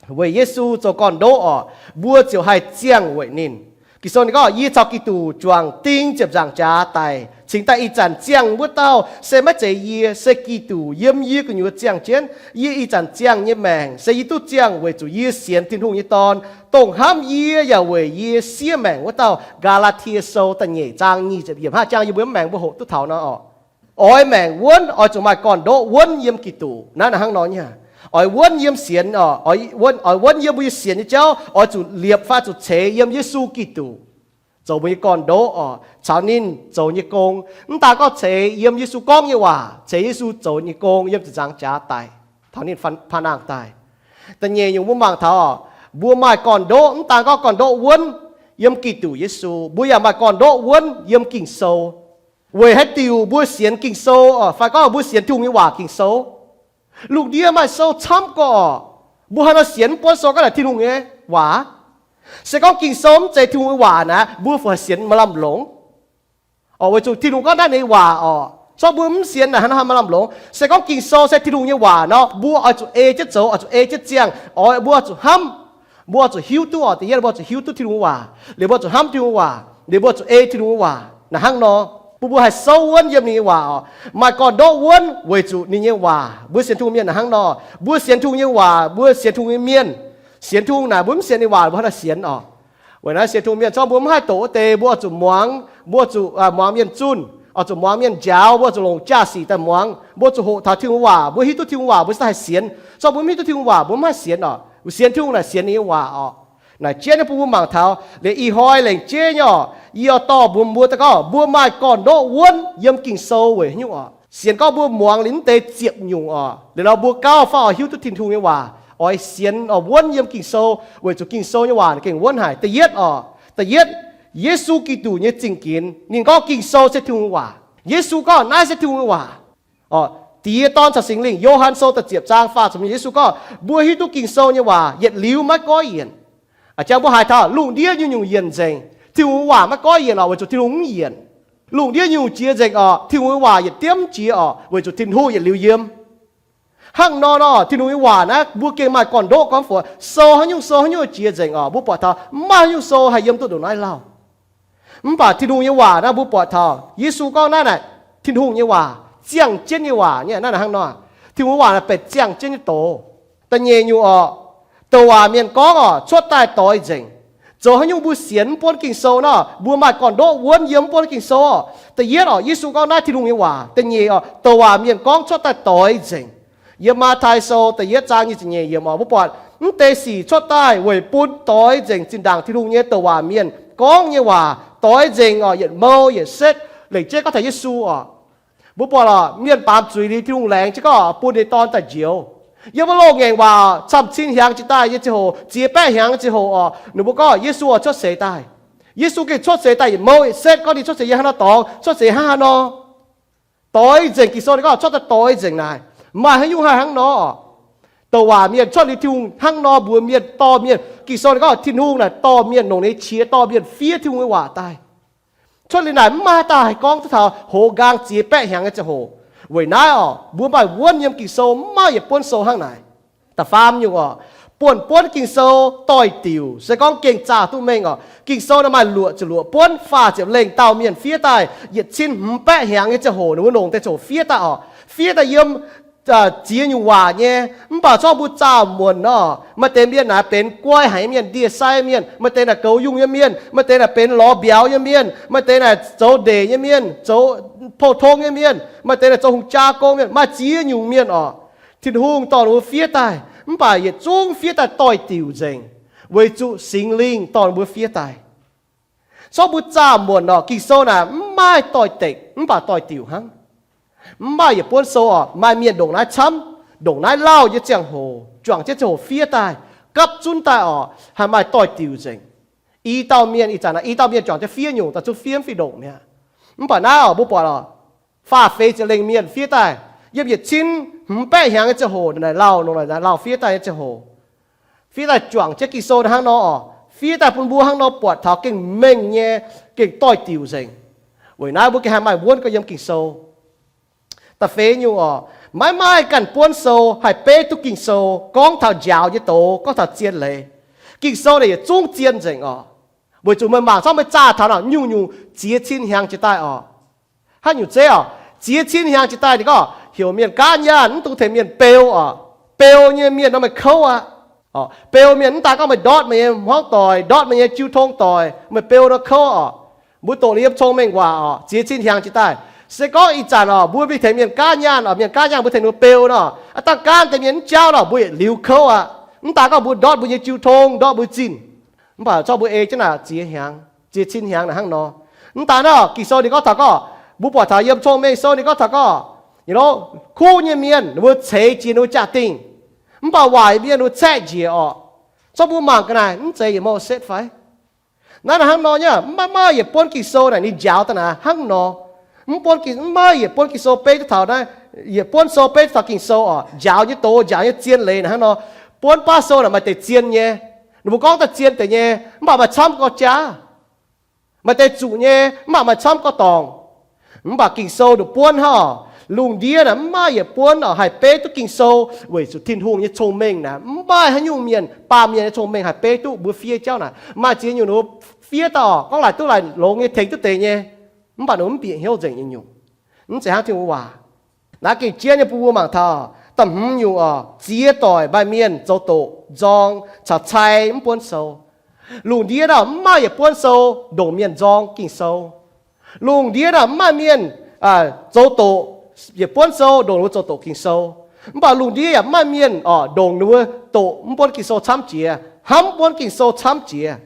Weic Yesu zoux gorn-ndoqv oc, mbuo ziouc haih ziangh weic ninh. Ging-Sou ninh gorngv, yie caux Giduc juangc ding ziepc nzaangc jaax daic, cingx daaih ih zanc ziangh wuov dauh se maiv zeiz yie, se Giduc yiem yie gu'nyuoz ziangh jienv. Yie ih zanc ziangh nyei maengc se yie duqv ziangh weic zuqc yie sienx Tin-Hungh nyei Dorn, dongh hnamv yie yaac weic yie siev maengc wuov dauh. Gaa^laa^tie Sou da'nyeic zaang nyic ziepc yiemc hnangv jangx yie mbuo mv maengx mbuo hoqc duqv taux nor oc. Oix maengc wuonv oix zuqc maaih gorn-ndoqv wuonv yiem Giduc. Naaiv hnangv nor nyei. Oix wuonv yiem sienx oc, oix wuonv yiem mbuo nyei sienx nyei jauv, oix zuqc liepc fai zuqc ceix yiem Yesu Giduc zoux mbuo nyei gorn-ndoqv oc, caux ninh zoux nyei gong. Mv daan gorngv ceix yiem Yesu gorngv nyei waac, ceix Yesu zoux nyei gong yiem ziepc nzaangc jaax daic, taux ninh paa nangh daaih. Da'nyeic nyungc mbuo mangc taux oc, mbuo maaih gorn-ndoqv, mv daan gorngv gorn-ndoqv wuonv yiem Giduc Yesu, mbuo yaac maaih gorn-ndoqv wuonv yiem Ging-Sou. Weic haaix diuc mbuo sienx Ging-Sou oc, fai gorngv mbuo sienx Tin-Hungh nyei waac Ging-Sou? Lungh ndiev maaih sou camv gorqv oc. Mbuo haaix nor sienx mv buonv sou gorngv naaic Tin-Hungh nyei waac? Se gorngv Ging-Sou mv zeiz Tin-Hungh nyei waac naaic, mbuo fungc haih sienx maaih lamh longc? Weic zuqc Tin-Hungh gorngv naaiv ninh nyei waac oc. Zorqv mbuo mv sienx naaic hnangv haaix maaih lamh longx. Se gorngv Ging-Sou se Tin-Hungh nyei waac nor, mbuo oix zuqc ei jienv zoux, oix zuqc ei jienv ziangh, oix mbuo oix zuqc hnamv, mbuo oix zuqc hiuv duqv oc. Da'yietv mbuo oix zuqc hiuv duqv Tin-Hungh nyei waac, liuz mbuo oix zuqc hnamv Tin-Hungh nyei waac, liuz mbuo oix zuqc ei Tin-Hungh nyei waac. Naaic hnangv nor, bun mbuo haih souv wuonv yiem ninh nyei waac oc. Maaih gorn-ndoqv wuonv weic zuqc ninh nyei waac. Mbuo sienx Tin-Hungh mienh naaic hnangv nor, mbuo sienx Tin-Hungh nyei waac, mbuo sienx Tin-Hungh nyei mienh. Sienx Tin-Hungh naaic mbuo mv sienx ninh waac mbuo hnangv haaix sienx oc. Weic naaiv sienx Tin-Hungh mienh zorqv mbuo mv haih doqc wuov deix, mbuo oix zuqc muangx, mbuo oix zuqc muangx mienh zunh, oix zuqc muangx mienh njaaux, mbuo oix zuqc longc jaa-sic daaih muangx, mbuo zuqc hoqc taux Tin-Hungh waac, mbuo hiuv duqv Tin-Hungh waac mbuo se haih sienx. Zorqv mbuo mv hiuv duqv Tin-Hungh waac mbuo mv haih sienx oc. Sienx Tin-Hungh naaic sienx ninh nyei waac oc. Naaic jienv nyei bun mbuo mangc taux liuz ih hnoi lengc jeiv nyei oc, yie oix dorh mbuo, mbuo daaih gorngv mbuo maaih gorn-ndoqv wuonv yiem Ging-Sou weic haaix nyungc oc. Sienx gorngv mbuo muangx liuz mv deix ziepc nyungc oc, liuz nor mbuo gauh fai oix hiuv duqv Tin-Hungh nyei waac, oix sienx oix wuonv yiem Ging-Sou, weic zuqc Ging-Sou nyei waac gengh wuonv haic. Da'yietv oc, da'yietv, Yesu Giduc nyei zingh ginx. Ninh gorngv Ging-Sou se Tin-Hungh nyei waac. Yesu gorngv naaiv se Tin-Hungh nyei waac. Diex, Dorn caux Singx Lingh. Yo^han Sou da'ziepc zaang faah ziepc, Yesu gorngv mbuo hiuv duqv Ging-Sou nyei waac yietc liuz maiv goiv yienc. A'jang mbuo haiz taux lungh ndiev nyungc-nyungc yienc nzengc, Tin-Hungh nyei waac maiv goiv yienc oc, weic zuqc Tin-Hungh mv yienc. Lungh ndiev nyungc-nyungc jiex nzengc oc, Tin-Hungh nyei waac yietc diemv jiex oc, weic zuqc Tin-Hungh yietc liuz yiem. Hnangv nor nor, Tin-Hungh nyei waac naaiv mbuo gengh maaih gorn-ndoqv gorngv fai sou haaix nyungc, sou haaix nyungc jiex nzengc oc. Mbuo buatc taux mv maaih haaix nyungc sou haih yiem duqv ndongc naaiv lauh. Mv baac Tin-Hungh nyei waac naaiv mbuo buatc taux Yesu gorngv naaiv naaic, Tin-Hungh nyei waac, ziangh jienv nyei waac nyei, naaiv naaic hnangv nor. Tin-Hungh nyei waac naaic benx ziangh jienv nyei doz. Da'nyeic nyungc oc, douc waac mienh gorngv oc, cuotv daaih doix nzengc. Zoux haaix nyungc mbuo sienx mv buonv Ging-Sou nor, mbuo maaih gorn-ndoqv wuonv yiem mv buonv Ging-Sou oc. Da'yietv oc, Yesu gorngv naaiv Tin-Hungh nyei waac. Da'nyeic oc, douc waac mienh gorngv cuotv daaih doix nzengc. Yiem Matv^tai Sou da'yietv zaang nyic ziepc nyeic yiemc oc, mbuo buatc mv deix sic cuotv daaih weic bun doix nzengc zinh ndaangc Tin-Hungh nyei douc waac mienh gorngv nyei waac doix nzengc oc, yietc mou yietc setv, lengc jeiv gorngv taux Yesu oc. Mbuo buatc oc, mienh baamz zuiz liuz Tin-Hungh laengz jienv gorngv bun ninh Dorn daaih njoux. Yiem wuov loz-ngaengc waac camv-cin hiaangx jiex daaih nyei ziangh hoc, ziex baeqv hiaangx nyei ziangh hoc oc, ninh mbuo gorngv Yesu oix cuotv seix daaih. Yesu gengh cuotv seix daaih yietc mou yietc setv, gorngv ninh cuotv seix yiem haaix nor dorngx, cuotv seix hnangv haaix nor. Doix nzengc, Ging-Sou ninh gorngv cuotv daaih doix nzengc naaic, maaih haaix nyungc haih hnangv nor. Douc waac mienh cuotv liuz Tin-Hungh hnangv nor mbuox mienh, dorh mienh. Ging-Sou ninh gorngv Tin-Hungh naaic dorh mienh, longc ninh nyei qiex dorh mienh fiev Tin-Hungh nyei waac daaih. Cuotv liuz naaic mv maaih dauh haih gorngv duqv taux hoz nqaang ziex baeqv hnyangx nyei ziangh hoc. Weic naaiv oc, mbuo maaih wuonv yiem Ging-Sou, mv maaih yietc buonv sou hnangv naaic. Da'faam nyungc oc, buonv-buonv Ging-Sou doix-diuc, se gorngv gengh zaah duqv mengh oc. Ging-Sou naaiv maaih luoqc ziepc luoqc buonv faah ziepc lengh dauh mienh fiev daaih, yietc cin hmz baeqv hnyangx nyei ziangh hoc ninh mbuo longc deix ziangh hoc fiev daaih oc. Fiev daaih yiem ziex nyungc waac nyei. Mv baac zorqv mbuo zaah muonc nor, maaih deix mienh naaic benx guai haic nyei mienh, ndie-sai mienh, maaih deix naaic goux yungh nyei mienh, maaih deix naaic benx lorz mbiauz nyei mienh, maaih deix naaic zoux ndeic nyei mienh, zoux pou-tong nyei mienh, maaih deix naaic zoux hungh jaa gong mienh, maaih ziex nyungc mienh oc. Tin-Hungh dorh ninh mbuo fiev daaih, mv baac yietc zungv fiev daaih doix-diuc nzengc, weic zuqc Singx Lingh dorh ninh mbuo fiev daaih. Zorqv mbuo zaah muonc oc, Ging-Sou naaic mv maaih doix-dekc mv baac doix-diuc hnangv. Mv maaih yietc buonv sou oc, maaih mienh ndongc naaiv camv, ndongc naaiv lauh nyei ziangh hoc, juangc jienv ziangh hoc fiev daaih, gapv zunv daaih oc, haih maaih doix-diuc nzengc. I dauh mienh, ih zanc naaic i dauh mienh juangc jienv fiev nyungc daaih zungv fiev mv fih ndongc mi'aqv. Mv baac naaiv oc, mbuo buatc oc, faah feix ziepc lengh mienh fiev daaih, yiem yietc cin hmz baeqv hnyangx nyei ziangh hoc, naaic lauh, naaic lauh fiev daaih nyei ziangh hoc. Fiev daaih juangc jienv Ging-Sou hnangv nor oc, fiev daaih bun mbuo hnangv nor buatc taux gengh mengh nyei, gengh doix-diuc nzengc. Weic naaiv mbuo gengh haih maaih wuonv gorx yiem Ging-Sou. Da'feix nyungc oc, maiv maaih ganh buonv sou haih beiv duqv Ging-Sou gorngv taux njaaux nyei doz, gorngv taux zien leiz. Ging-Sou naaic yietc zungv zien nzengc oc. Weic zuqc meih mangc zorqv meih zaah taux naaic nyungc-nyungc ziex cin hnyangx jiex daaih oc. Haaix nyungc zeiv oc? Ziex cin hnyangx jiex daaih ninh gorngv heuc mienh gaatv nyaanh, mv dungx tengx mienh beu oc. Beu nyei mienh nor meih kouv aqv. Beu mienh mv daaih gorngv meih ndortv meih nyei hmuangv doic, ndortv meih nyei jiu tong doic, meih beu nor kouv oc. Mbuo doqc liuz yiem Cong-Mengh Waac oc, ziex cin hnyangx jiex daaih. Se gorngv ih zanc oc, mbuo mingh tengx mienh gaatv nyaanh oc, mienh gaatv nyaanh mbuo tengx ninh mbuo beu nor, aav dangh gaatv deix mienh mv jauv nor, mbuo yietc liuz kouv aqv. Mv daaih gorngv mbuo ndortv mbuo nyei jiu tong, ndortv mbuo zinh. Mv baac zorqv mbuo ei jienv naaic ziex hnyangx, ziex cin hnyangx naaic hnangv nor. Mv daaih nor, Ging-Sou ninh gorngv taux gorngv, mbuo buatc taux yiem Cong-Mengh Sou ninh gorngv taux gorngv, kuv nyei mienh ninh mbuo ceix jiex ninh mbuo jaa-dingh, mv baac waaic mienh ninh mbuo caeqv njiec orqc. Zorqv mbuo mangc ga'naaiv mv zeiz yietc mouh setv fai? Naaiv naaic hnangv nor nyei, mv maaih, maaih yietc buonv Ging-Sou naaic ninh njaaux daaih naaic hnangv nor. Mv buonv Ging, mv maaih yietc buonv Ging-Sou beiv duqv taux naaiv, yietc buonv sou beiv duqv taux Ging-Sou orqc, njaaux nyei doz, njaaux nyei zien leiz naaic hnangv nor. Buonv baav sou naaic maaih deix zien nyei, ninh mbuo gorngv daaih zien deix nyei, mv baac maaih camv gorx jaax. Maaih deix zuqc nyei, mv baac maaih camv gorx dorngc. Mv baac Ging-Sou nduqc buonv hnangv oc, lungh ndiev naaic mv maaih yietc buonv oc haih beiv duqv Ging-Sou, weic zuqc Tin-Hungh nyei cong-mengh naaic mv maaih haaix nyungc mienh, baamh mienh nyei cong-mengh haih beiv duqv mbuo fiev jauv naaic. Maaih ziex nyungc ninh mbuo fiev daaih oc, gorngv laaic duqv laaic longx nyei, tengx duqv deix nyei, mv baac ninh mbuo mv bieqc hnyouv nzengc nyei nyungc. Mv zeiz hnangv Tin-Hungh waac. Naaiv gengh jienv nyei bun mbuo mangc taux da'hmz nyungc oc, ziex doic maaih mienh zoux doqc nzorng caux cai mv buonv sou. Lungh ndiev naaic mv maaih yietc buonv sou ndongc mienh nzorng Ging-Sou. Lungh ndiev naaic mv maaih mienh zoux doqc yietc buonv sou ndongc ninh mbuo zoux doqc Ging-Sou. Mv baac lungh ndiev yaac mv maaih mienh oc ndongc ninh mbuo doqc mv buonv Ging-Sou camv jiex, hnamv mv buonv Ging-Sou camv jiex.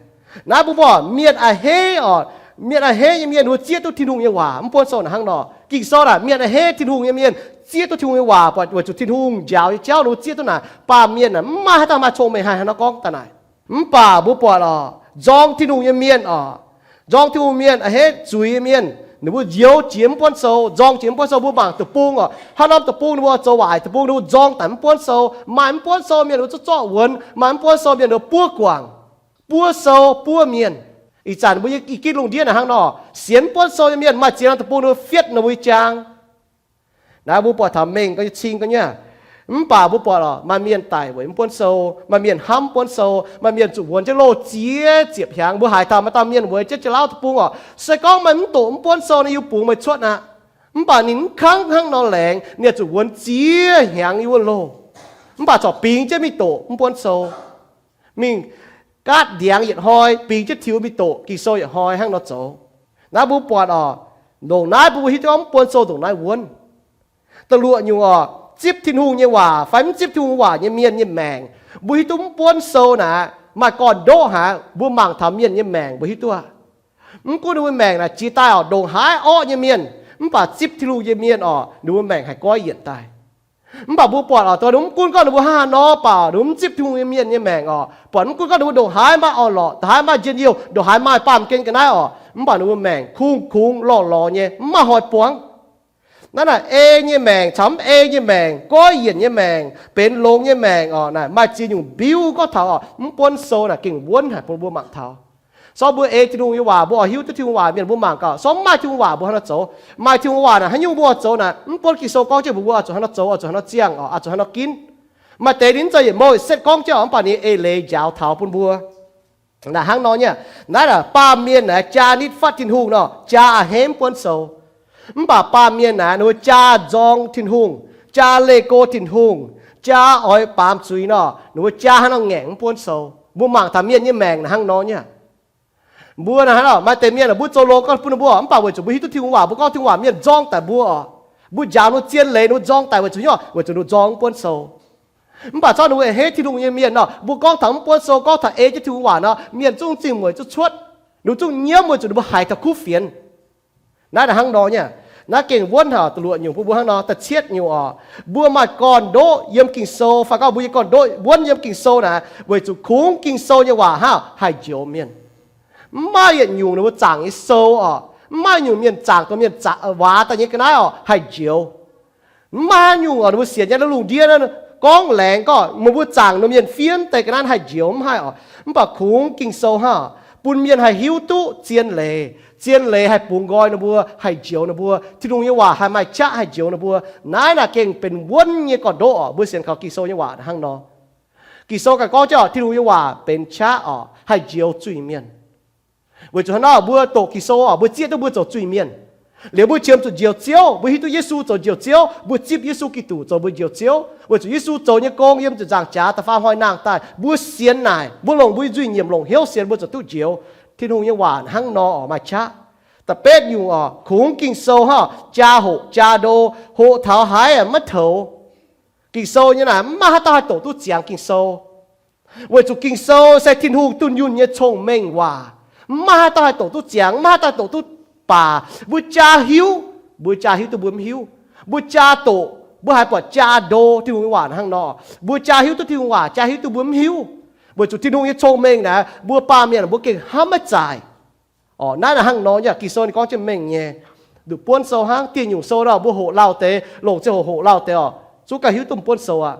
Naaiv mbuo buatc mienh a'hneiv oc, mienh a'hneiv nyei mienh ninh mbuo zieqv duqv Tin-Hungh nyei waac mv buonv sou naaic hnangv nor. Ging-Sou naaic mienh a'hneiv Tin-Hungh nyei mienh zieqv duqv Tin-Hungh nyei waac, buatc weic zuqc Tin-Hungh njaaux nyei jauv ninh mbuo zieqv duqv naaic. Baamh mienh naaic mv maaih haaix dauh maaih cong-mengh haih hnangv nor gorngv daaih naaic. Mv baac mbuo buatc oc, nzorng Tin-Hungh nyei mienh oc, nzorng Tin-Hungh mienh, a'hneiv zuiz nyei mienh, ninh mbuo njoux jiex mv buonv sou, nzorng jiex mv buonv sou. Mbuo mangc deic-bung oc, haaix norm deic-bung ninh mbuo zoux waaic deic-bung ninh mbuo nzorng daaih mv buonv sou. Maaih mv buonv sou mienh ninh mbuo zorqv zorqv wuonx, maaih mv buonv sou mienh ninh mbuo buov guangc, buov sou buov mienh. Ih zanc mbuo i ginv lungh ndiev naaic hnangv nor, sienx mv buonv sou nyei mienh maaih ziex norm deic-bung ninh mbuo fietv ninh mbuo nyei jaang. Naaiv mbuo buatc taux mengh ga'nyei cing ga'nyei. Mv baac mbuo buatc oc, maaih mienh daic weic mv buonv sou, maaih mienh hnamv mv buonv sou, maaih mienh zuqc wuonx jienv loh ziex ziepc hnyangx. Mbuo haiz taux maaih dauh mienh weic jienv jauv-lauv deic-bung oc, se gorngv meih mv doqc mv buonv sou naaic, yie bungx meih cuotv aqv. Mv baac ninh mv kangv hnangv nor laengz, ninh zuqc wuonx ziex hnyangx yiem wuov loh. Mv baac corc bingx jienv mingh doqc mv buonv sou, mingh gaatv ndiangx yietc hnoi, bingx jienv tiux mingh doqc Ging-Sou yietc hnoi hnangv nor zoux. Naaiv mbuo buatc oc, ndongc naaiv mbuo hiuv duqv mv buonv sou ndongc naaiv wuonv. Da'luoqc nyungc oc, zipv Tin-Hungh nyei waac fai mv zipv Tin-Hungh waac nyei mienh nyei maengc, mbuo hiuv duqv mv buonv sou naaic maaih gorn-ndoqv haic. Mbuo mangc taux mienh nyei maengc mbuo hiuv duqv, mv gunv ninh mbuo maengc naaic jiex daaih oc, ndongc haaix orqv nyei mienh, mv baac zipv Tin-Hungh nyei mienh oc, ninh mbuo maengc haih goiv yienc daaih. Mv baac mbuo buatc oc, dongh ninh mv gunv gorngv ninh mbuo hnangv haaix nor baac ninh mv zipv Tin-Hungh nyei mienh nyei maengc oc, buatc mv gunv gorngv ninh mbuo ndongc haaix maaih orn-lorqc, ndongc haaix maaih njien-youh, ndongc haaix maaih baamh gen ga'naaiv oc, mv baac ninh mbuo maengc kungx-kungx lorh lorz nyei, mv maaih hnoi buangv. Naaiv naaic ei nyei maengc caux mv ei nyei maengc, goiv yienc nyei maengc, benx longx nyei maengc oc. Naaic maaih ziex nyungc mbiuv gorngv taux oc, mv buonv sou naaic gengh wuonv haic bun mbuo mangc taux. Sortv mbuo ei Tin-Hungh nyei waac, mbuo oix hiuv duqv Tin-Hungh waac mienh mbuo mangc gaax. Sortv mv maaih Tin-Hungh waac mbuo hnangv nor zoux. Maaih Tin-Hungh waac naaic haaix nyungc mbuo oix zoux naaic, mv buonv Ging-Sou gorngv jienv mbuox mbuo oix zuqc hnangv nor zoux, oix zuqc hnangv nor ziangh oc, oix zuqc hnangv nor ginv. Maaih deix ninh mv zeiz yietc mouh setv gorngv jienv oc, mv baac ninh ei leiz njaaux taux bun mbuo. Naaic hnangv nor nyei. Naaiv naaic baamh mienh naaic jaa nitv fatv Tin-Hungh nor, jaa a'hneiv mv buonv sou. Mv baac baamh mienh naaic ninh mbuo jaa nzorng Tin-Hungh, jaa leih go Tin-Hungh, jaa oix baamz zuiz nor, ninh mbuo jaa hnangv nor ngaengc mv buonv sou. Mbuo mangc taux mienh nyei maengc naaic hnangv nor nyei. Mbuo naaic hnangv nor, maaih deix mienh mbuo zoux loz gorngv bun ninh mbuo, mv baac weic zuqc mbuo hiuv duqv Tin-Hungh waac, mbuo gorngv Tin-Hungh waac mienh nzorng daic mbuo oc. Mbuo njaaux ninh mbuo zien leiz, ninh mbuo nzorng daic weic zuqc nyei, weic zuqc ninh mbuo nzorng mv buonv sou. Mv baac zorqv ninh mbuo a'hneiv Tin-Hungh nyei mienh nor, mbuo gorngv taux mv buonv sou, gorngv taux ei jienv Tin-Hungh waac nor, mienh zungv zingh mueic zungv cuotv, ninh zungv nyiemv weic zuqc ninh mbuo haiz taux kuv fienx. Naaiv naaic hnangv nor nyei. Naaiv gengh wuonv haic. Da'luoqc nyungc bun mbuo hnangv nor. Da'cietv nyungc oc, mbuo maaih gorn-ndoqv yiem Ging-Sou fai gorngv mbuo nyei gorn-ndoqv wuonv yiem Ging-Sou naaic, weic zuqc kungx Ging-Sou nyei waac hnangv haih njoux mienh. Mv maaih yietc nyungc ninh mbuo zaangc nyei sou oc, mv maaih nyungc mienh zaangc dongh mienh waaz daaih nyei ga'naaiv oc haih njoux. Mv maaih haaix nyungc oc, ninh mbuo sienx nyei lungh ndiev naaiv gorngv laengz gorngv meih mbuo zaangc nor mienh fiev deix ga'naaiv haih njoux mv haih oc. Mv baac kungx Ging-Sou hnangv bun mienh haih hiuv duqv zien leiz. Zien leiz haih bungx nqoi ninh mbuo, haih njoux ninh mbuo. Tin-Hungh nyei waac haih maaih qaqv haih njoux ninh mbuo. Naaiv naaic gengh benx wuonv nyei gorn-ndoqv oc. Mbuo sienx kaux Ging-Sou nyei waac hnangv nor. Ging-Sou ganh gorngv jienv oc, Tin-Hungh nyei waac benx qaqv oc, haih njoux zuiz-mienh. Weic zuqc hnangv nor mbuo doqc Ging-Sou oc, mbuo zieqv duqv mbuo zoux zuiz-mienh. Liuz mbuo qiemx zuqc Njoux Ziouv, mbuo hiuv duqv Yesu zoux Njoux Ziouv, mbuo zipv Yesu Giduc zoux mbuo Njoux Ziouv. Weic zuqc Yesu zoux nyei gong yiem ziepc nzaangc jaax da'faam hnoi nangh daaih, mbuo sienx naaic, mbuo longc mbuo nyei nzuih nyiemc longc hnyouv sienx mbuo ziouc duqv njoux. Tin-Hungh nyei waac hnangv nor oc, maaih qaqv. Da'betv nyungc oc, kungx Ging-Sou hnangv jaa hoqc jaa ndo, hoqc taux haaix maiv toux. Ging-Sou nyei naaic mv maaih haaix dauh haih doqc duqv ziangx Ging-Sou. Weic zuqc Ging-Sou se Tin-Hungh dunh yunh nyei cong-mengh waac. Mv maaih haaix dauh haih doqc duqv ziangx, mv maaih haaix dauh haih doqc duqv baac. Mbuo jaa hiuv, mbuo jaa hiuv duqv mbuo mv hiuv. Mbuo jaa doqc, mbuo haiz buatc jaa ndo Tin-Hungh nyei waac hnangv nor. Mbuo jaa hiuv duqv Tin-Hungh waac, jaa hiuv duqv mbuo mv hiuv. Weic zuqc Tin-Hungh nyei cong-mengh naaic, mbuo baamh mienh mbuo gengh hnamv maiv zaaic. Orqc, naaiv naaic hnangv nor nyei. Ging-Sou ninh gorngv jienv mengh nyei. Nduqc buonv sou hnangv, dieh nyungc sou nor mbuo hoqc lauh deix, longc ziangh hoc hoqc lauh deix oc. Zungv ganh hiuv duqv buonv sou aqv.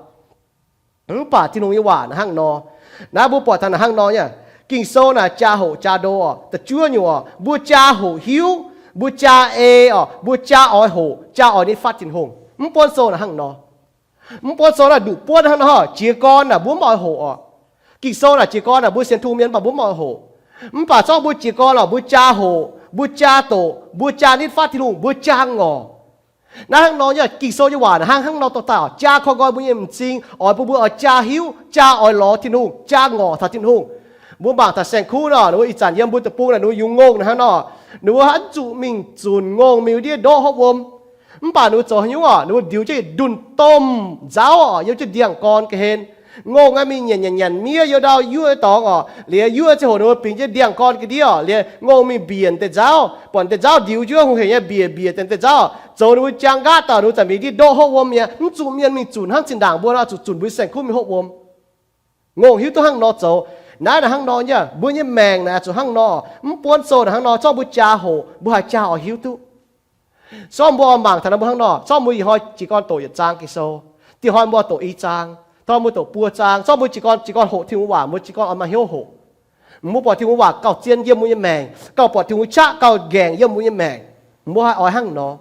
Mv baac Tin-Hungh nyei waac naaic hnangv nor. Naaiv mbuo buatc taux naaic hnangv nor nyei. Ging-Sou naaic jaa hoqc jaa ndo oc. Da'juov nyungc oc, mbuo jaa hoqc hiuv, Mbuo jaa ei oc, mbuo jaa oix hoqc, jaa oix nitv fatv Tin-Hungh. Mv buonv sou naaic hnangv nor. Mv buonv sou naaic nduqc buonv hnangv nor, jiez gorn naaic mbuo mv oix hoqc oc. Ging-Sou naaic jiez gorn naaic mbuo sienx Tin-Hungh mienh mv baac mbuo mv oix hoqc. Mv baac zorqv mbuo jiez gorn oc, mbuo jaa hoqc, mbuo jaa doqc, mbuo jaa nitv fatv Tin-Hungh, mbuo jaa ngorc. Naaiv hnangv nor nyei, Ging-Sou nyei waac naaic hnangv hnangv nor dorh daaih oc, jaa koi nqoi mbuo nyei m'zing, oix bun mbuo oix jaa hiuv, jaa oix lorz Tin-Hungh, jaa ngorc taux Tin-Hungh. Mbuo mangc taux saeng-kuv nor, ninh mbuo ih zanc yiem mbuo deic-bung naaic, ninh mbuo yungz ngongh naaic hnangv nor, ninh mbuo haaix zuqc mingh zunc ngongh mingh ndiev ndoqv hopv wuom. Mv baac ninh mbuo zoux haaix nyungc oc, ninh mbuo ndiux jienv ndunh domh nzauv oc, yiem jienv ndiangx-gorn ga'hlen. Ngongh aeqv, mingh nyanc nyanc nyanc miev, yiem ndau yuoqv dorngx oc, liuz yuoqv ziangh hoc ninh mbuo bingx jienv ndiangx-gorn ga'ndiev oc, liuz ngongh mingh mbiec deix nzauv, buatc deix nzauv ndiux jienv hungh hec nyei mbiec mbiec deix nzauv oc, zoux ninh mbuo jaang nqaatv dauh ninh mbuo zanc mingh ndiev ndoqv hopv wuom mi'aqv. Mv zuqc mienh mingh zunc hnangv zinh ndaangc mbuo nor zuqc zunc mbuo nyei saeng-kuv mingh hopv wuom. Ngongh hiuv duqv hnangv nor zoux. Naaiv naaic hnangv nor nyei, mbuo nyei maengc naaic zuqc hnangv nor. Mv buonv sou naaic hnangv nor, zorqv mbuo jaa hoqc, mbuo haih jaa oix hiuv duqv. Zorqv mbuo oix mangc taux naaiv mbuo hnangv nor, zorqv mbuo ih hnoi jiez gorn doqc yietc zaang Ging-Sou, da'nyeic hnoi mbuo doqc i zaang, da'faam hnoi mbuo doqc buo zaang, zorqv mbuo jiez gorn, jiez gorn hoqc Tin-Hungh waac, mbuo jiez gorn oix maaih hnyouv hoqc. Mbuo buatc Tin-Hungh waac gauh zien yiem mbuo nyei maengc, gauh buatc Tin-Hungh qaqv gauh nqaengc yiem mbuo nyei maengc. Mbuo haih oix hnangv nor.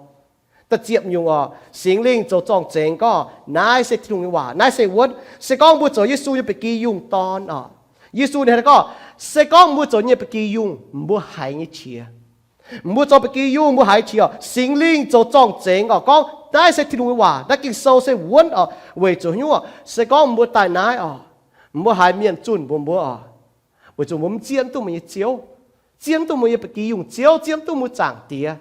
Da'ziepc nyungc oc, Singx Lingh zoux zorng-zengx gorngv, naaiv se Tin-Hungh nyei waac, naaiv se wuonv. Se gorngv mbuo zoux Yesu nyei ba'gi yungh dorn oc, Yesu ninh gorngv, se gorngv mbuo zoux nyei ba'gi yungh, mbuo haiz nyei qiex. Mbuo zoux ba'gi yungh, mbuo haiz qiex oc, Singx Lingh zoux zorng-zengx oc, gorngv naaiv se Tin-Hungh nyei waac, naaiv Ging-Sou se wuonv oc. Weic zuqc hnyouv oc, se gorngv mbuo daaih naaiv oc, mbuo haiz mienh zunh mbuox mbuo oc, weic zuqc mbuo mv zieqv duqv mbuo nyei Ziouv, zieqv duqv mbuo nyei ba'gi yungh Ziouv, zieqv duqv mbuo Zaangc Diex.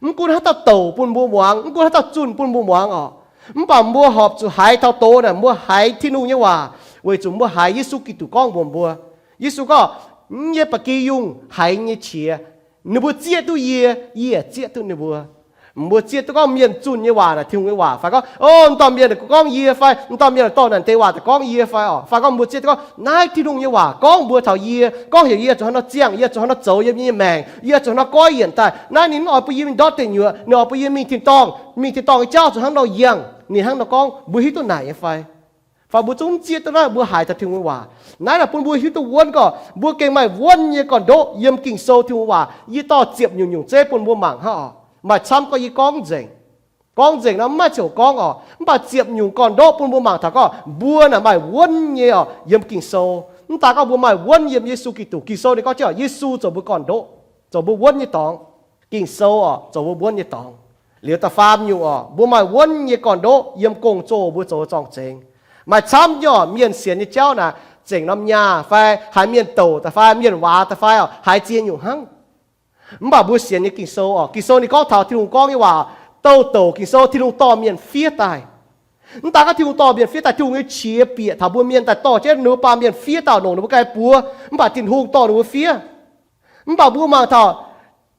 Mv gunv haaix dauh douc bun mbuo muangx, mv gunv haaix dauh zunh bun mbuo muangx oc, mv baac mbuo horpc zuqc haiz taux doz naaic, mbuo haiz Tin-Hungh nyei waac, weic zuqc mbuo haiz Yesu Giduc gorngv mbuox mbuo. Yesu gorngv, yie nyei ba'gi yungh haiz nyei qiex. Ninh mbuo zieqv duqv yie, yie zieqv duqv ninh mbuo. Mbuo zieqv duqv gorngv mienh zunh nyei waac naaic Tin-Hungh nyei waac fai gorngv, o, m'dauh mienh gorngv yie fai m'dauh mienh dorh naaic deix waac daaih gorngv yie fai oc, fai gorngv mbuo zieqv duqv gorngv naaiv Tin-Hungh nyei waac gorngv mbuox taux yie, gorngv heuc yie zuqc hnangv nor ziangh, yie zuqc hnangv nor zoux yiem yie nyei maengc, yie zuqc hnangv nor goiv yienc daaih. Naaiv ninh mv oix bun yie mingh ndortv deic nyuoqc, ninh oix bun yie mingh tin-dorngh, mingh tin-dorngh nyei jauv zuqc hnangv nor yangh. Ninh hnangv nor gorngv, mbuo hiuv duqv naaic nyei fai? Fai mbuo zungv mv zieqv duqv naaiv, mbuo haiz taux Tin-Hungh nyei waac. Naaiv naaic bun mbuo hiuv duqv wuonv gorqv mbuo gengh maaih wuonv nyei gorn-ndoqv yiem Ging-Sou Tin-Hungh waac. Yie dorh ziepc nyungc nyungc zeiv bun mbuo mangc hnangv oc. Maaih camv gorngv yie gorngv nzengc. Gorngv nzengc nor mv maaih ziouc gorngv oc. Mv baac ziepc nyungc gorn-ndoqv bun mbuo mangc taux gorngv mbuo naaic maaih wuonv nyei oc yiem Ging-Sou. Mv daaih gorngv mbuo maaih wuonv yiem Yesu Giduc. Ging-Sou ninh gorngv jienv oc, Yesu zoux mbuo gorn-ndoqv, zoux mbuo wuonv nyei dorngx. Ging-Sou oc, zoux mbuo wuonv nyei dorngx. Liuz da'faam nyungc oc, mbuo maaih wuonv nyei gorn-ndoqv yiem gong-zoh mbuo zoux zorng-zengx. Maaih camv nyei oc, mienh sienx nyei jauv naaic zengc norm nyaah fai haiz mienh douc daaih fai mienh waac daaih fai oc, haiz ziex nyungc hnangv. Mv baac mbuo sienx nyei Ging-Sou oc, Ging-Sou ninh gorngv taux Tin-Hungh gorngv nyei waac, douh douc Ging-Sou Tin-Hungh dorh mienh fiev daaih. Mv daaih gorngv Tin-Hungh dorh mienh fiev daaih, Tin-Hungh nyei qiex bieqc taux mbuo mienh daaih dorh jienv ninh mbuo baamh mienh fiev dauh longc ninh mbuo ganh buoz, mv baac Tin-Hungh dorh ninh mbuo fiev. Mv baac mbuo mangc taux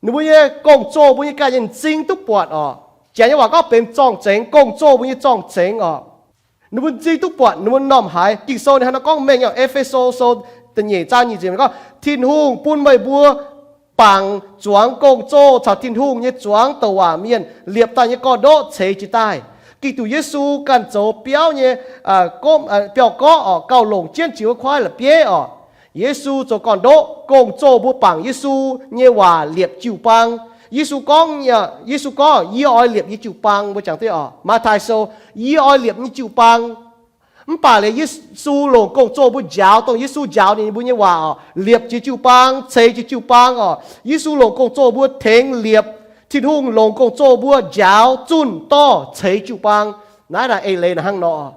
ninh mbuo nyei gong-zoh, mbuo nyei ganh nyei m'zing duqv buatc oc. Janx nyei waac gorngv benx zorng-zengx, gong-zoh mbuo nyei zorng-zengx oc. Ninh mbuo m'zing duqv buatc ninh mbuo m'normh haaix. Ging-Sou ninh hnangv naaiv gorngv mengh oc, E^fe^so Sou da'nyeic zaang nyic ziepc gorngv, Tin-Hungh bun meih mbuo bangc zuangx gong-zoh caux Tin-Hungh nyei zuangx douc waac mienh liepc daaih nyei gorn-ndoqv ceix jiez daaih. Giduc Yesu ganh zoux biauv nyei biauv-gorqv oc, gauh longc jienv jiex wuov kuaaiv la'bieiv oc. Yesu zoux gorn-ndoqv, gong-zoh mbuo bangc Yesu nyei waac liepc jiu-baang. Yesu gorngv, Yesu gorngv, Yie oix liepc yie jiu-baang. Mbuo jangx duqv oc, Matv^tai Sou, Yie oix liepc nyei jiu-baang. Mv baac liuz Yesu longc gong-zoh mbuo njaaux, dongh Yesu njaaux ninh mbuo nyei waac oc, liepc jiex jiu-baang, ceix jiex jiu-baang oc. Yesu longc gong-zoh mbuo tengx liepc. Tin-Hungh longc gong-zoh mbuo njaaux, zunh, dorh, ceix jiu-baang. Naaiv naaic eix leiz naaic hnangv nor.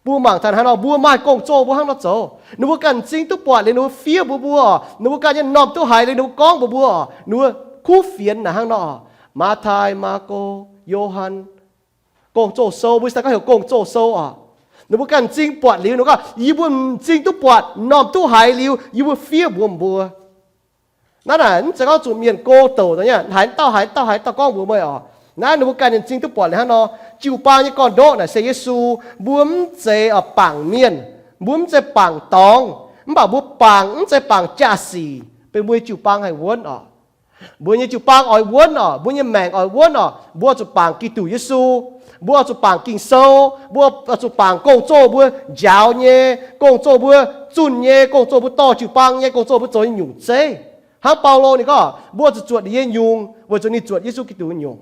Mbuo mangc taux hnangv nor, mbuo maaih gong-zoh mbuo hnangv nor zoux. Ninh mbuo ganh m'zing duqv buatc liuz ninh mbuo fiev mbuox mbuo oc. Ninh mbuo ganh nyei m'normh duqv haiz liuz ninh mbuo gorngv mbuox mbuo oc. Ninh mbuo kuv fienx naaic hnangv nor oc. Matv^tai, Maako, Yo^han. Gong-zoh sou, mbuo daaih gorngv heuc gong-zoh sou oc. Ninh mbuo ganh m'zing buatc liuz ninh gorngv, yie mbuo m'zing duqv buatc, m'normh duqv haiz liuz yie mbuo fiev mbuox mbuo. Naaiv naaic mv zeiz gorngv zuqc mienh go douc nyei, haaix dauh haaix dauh haaix dauh gorngv mbuox meih oc. Naaiv ninh mbuo ganh nyei m'zing duqv buatc liuz hnangv nor. Jiu-baang nyei gorn-ndoqv naaic se Yesu. Mbuo mv zeiz oix bangc mienh, mbuo mv zeiz bangc dorngx, mv baac mbuo bangc mv zeiz bangc jaa-sic, benx mbuo nyei jiu-baang haih wuonv oc. Mbuo nyei jiu-baang oix wuonv oc, mbuo nyei maengc oix wuonv oc, mbuo oix zuqc bangc Giduc Yesu. Mbuo oix zuqc bangc Ging-Sou, mbuo oix zuqc bangc gong-zoh mbuo njaaux nyei, gong-zoh mbuo zunh nyei, gong-zoh mbuo dorh jiu-baang nyei, gong-zoh mbuo zoux nyei nyungc zeiv. Hnangv Baulo ninh gorngv, mbuo zuqc zuotc ninh nyei nyungc weic zuqc ninh zuotc Yesu Giduc nyungc.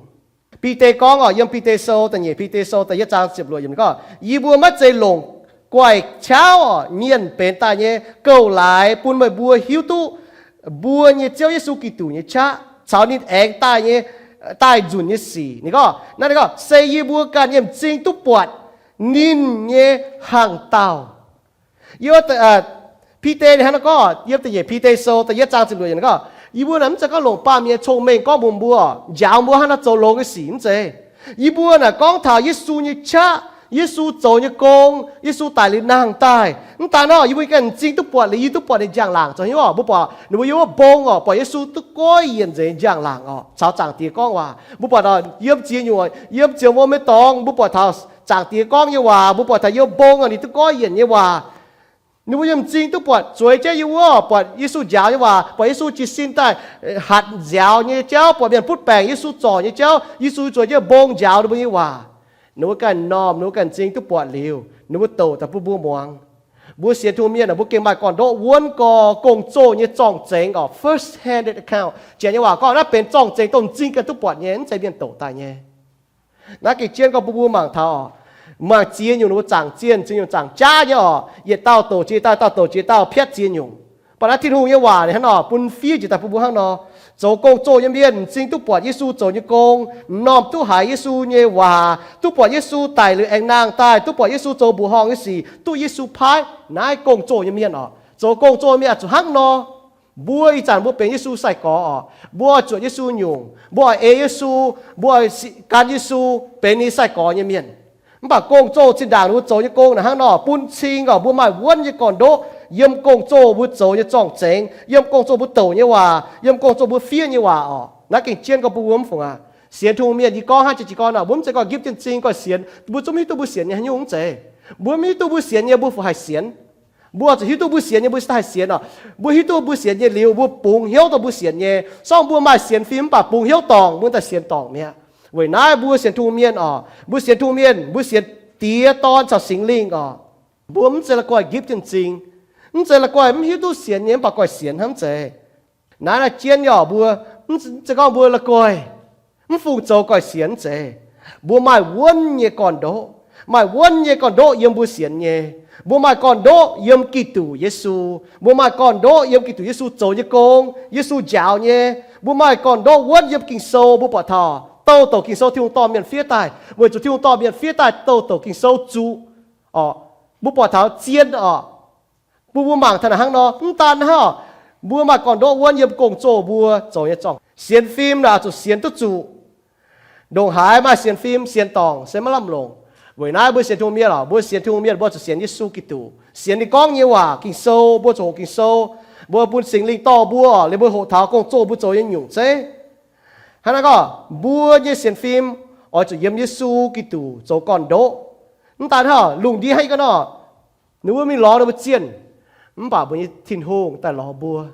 Bide gorngv oc, yiem Bide Sou da'nyeic, Bide Sou da'yietv zaang ziepc luoqc yiemc ninh gorngv, yie mbuo maiv zeiz longc guaih qaqv oc, mienh benx daaih nyei gouv-laaix bun meih mbuo hiuv duqv mbuo nyei Ziouv Yesu Giduc nyei qaqv caux ninh aengx daaih nyei, daaih nzunc nyei sic. Ninh gorngv, naaiv ninh gorngv, se yie mbuo ganh nyei m'zing duqv buatc ninh nyei hnaangx-daauh. Yie, Bide ninh hnangv naaiv gorngv, yiem da'nyeic Bide Sou da'yietv zaang ziepc luoqc yiemc ninh gorngv, yie mbuo naaic mv zeiz gorngv longc baamh mienh cong-mengh gorngv mbuox mbuo, njaaux mbuo hnangv naaiv zoux longx nyei sic, mv zeiz. Yie mbuo naaic gorngv taux Yesu nyei qaqv, Yesu zoux nyei gong, Yesu daic liuz nangh daaih. Mv daan nor, yie mbuo ganh m'zing duqv buatc liuz, yie duqv buatc ninh njang-laangc zoux hnyouv oc. Mbuo buatc ninh mbuo yiem wuov mbong oc, buatc Yesu duqv goiv yienc nzengc njang-laangc oc, caux Zaangc Diex gorngv waac. Mbuo buatc yiem ziex nyungc, yiem ziex wuom nyei dorngx mbuo buatc taux Zaangc Diex gorngv nyei waac, mbuo buatc taux yiem mbong oc, ninh duqv goiv yienc nyei waac. Ninh mbuo yiem m'zing duqv buatc, zueiz jienv yiem wuov buatc Yesu njaaux nyei waac, buatc Yesu jiez sin daaih hatc nziaaux nyei jauv, buatc mienh butv baengc Yesu zorc nyei jauv, Yesu zueiz jienv mbong njaaux ninh mbuo nyei waac. Ninh mbuo ganh m'normh, ninh mbuo ganh m'zing duqv buatc liuz, ninh mbuo douc daaih bun mbuo muangx. Mbuo sienx Tin-Hungh mienh aah, mbuo gengh maaih gorn-ndoqv wuonv gorx gong-zoh nyei zorng-zengx oc, first hand account. Janx nyei waac gorngv naaiv benx zorng-zengx dongh m'zing ganh duqv buatc nyei, mv zeiz mienh douc daaih nyei. Naaiv gengh jienv gorngv bun mbuo mangc taux oc, mangc ziex nyungc ninh mbuo zaangc zienh, ziex nyungc zaangc jaav nyei oc. Yietc dauh douc jiex dauh, dauh douc jiex dauh, piatv ziex nyungc. Mv baac naaiv Tin-Hungh nyei waac ninh hnangv nor bun fiev jiex daaih bun mbuo hnangv nor. Zoux gong-zoh nyei mienh m'zing duqv buatc Yesu zoux nyei gong, m'normh duqv haiz Yesu nyei waac, duqv buatc Yesu daic liuz aengx nangh daaih, duqv buatc Yesu zoux mbuoqc horngh nyei sic, duqv Yesu paaiv. Naaiv gong-zoh nyei mienh oc, zoux gong-zoh nyei mienh oix zuqc hnangv nor. Mbuo ih zanc mbuo benx Yesu sai-gorx oc, mbuo oix zuotc Yesu nyungc, mbuo oix ei Yesu, mbuo oix gan Yesu, benx ninh sai-gorx nyei mienh. Mv baac gong-zoh zinh ndaangc ninh mbuo zoux nyei gong naaic hnangv nor bun cing oc, mbuo maaih wuonv nyei gorn-ndoqv yiem gong-zoh mbuo zoux nyei zorng-zengx, yiem gong-zoh mbuo douc nyei waac, yiem gong-zoh mbuo fiev nyei waac oc. Naaiv gengh jienv gorngv bun mbuo mv fungc aqv. Sienx Tin-Hungh mienh, yie gorngv hnangv jiex jiez gorn oc, mbuo mv zeiz gorngv nqipv jienv m'zing gorngv sienx, mbuo zungv mv hiuv duqv mbuo sienx nyei haaix nyungc, mv zeiz. Mbuo mv hiuv duqv mbuo sienx nyei mbuo fungc haih sienx. Mbuo zuqc hiuv duqv mbuo sienx nyei mbuo cingx daaih haih sienx oc. Mbuo hiuv duqv mbuo sienx nyei liuz, mbuo bungx hnyouv dongh mbuo sienx nyei. Sorng mbuo maaih sienx fim mv baac bungx hnyouv dorngc, mbuo daaih sienx dorngc mi'aqv. Weic naaiv mbuo sienx Tin-Hungh mienh oc, mbuo sienx Tin-Hungh mienh, mbuo sienx Diex, Dorn caux Singx Lingh oc. Mbuo mv zeiz la'guaih nqipv jienv m'zing, mv zeiz la'guaih mv hiuv duqv sienx nyei mv baac guaih sienx hnangv, mv zeiz. Naaiv naaiv jienv nyei oc, mbuo mv zeiz gorngv mbuo la'guaih mv fungc zoux guaih sienx, mv zeiz. Mbuo maaih wuonv nyei gorn-ndoqv, maaih wuonv nyei gorn-ndoqv yiem mbuo sienx nyei. Mbuo maaih gorn-ndoqv yiem Giduc Yesu. Mbuo maaih gorn-ndoqv yiem Giduc Yesu zoux nyei gong, Yesu njaaux nyei. Mbuo maaih gorn-ndoqv wuonv yiem Ging-Sou, mbuo buatc taux douc douc Ging-Sou Tin-Hungh dorh mienh fiev daaih, weic zuqc Tin-Hungh dorh mienh fiev daaih douc douc Ging-Sou zuqc oc. Mbuo buatc taux zien oc. Bun mbuo mangc taux naaic hnangv nor, mv daan hnangv, mbuo maaih gorn-ndoqv wuonv yiem gong-zoh mbuo zoux nyei zorng. Sienx fim naaic zuqc sienx duqv zuqc. Ndongc haaix maaih sienx fim sienx dorngc se maiv lamh longc. Weic naaiv mbuo sienx Tin-Hungh mienh oc, mbuo sienx Tin-Hungh mienh mbuo zuqc sienx Yesu Giduc, sienx ninh gorngv nyei waac Ging-Sou, mbuo zuqc hoqc Ging-Sou, mbuo bun Singx Lingh dorh mbuo oc, liuz mbuo hoqc taux gong-zoh mbuo zoux nyei nyungc zeiv. Hnangv naaiv gorngv mbuo nyei sienx fim oix zuqc yiem Yesu Giduc zoux gorn-ndoqv. Mv daan hnangv lungh ndiev hnangv yie gorngv nor, ninh mbuo mingh lorz ninh mbuo zienh, mv baac mbuo nyei Tin-Hungh daaih lorz mbuo.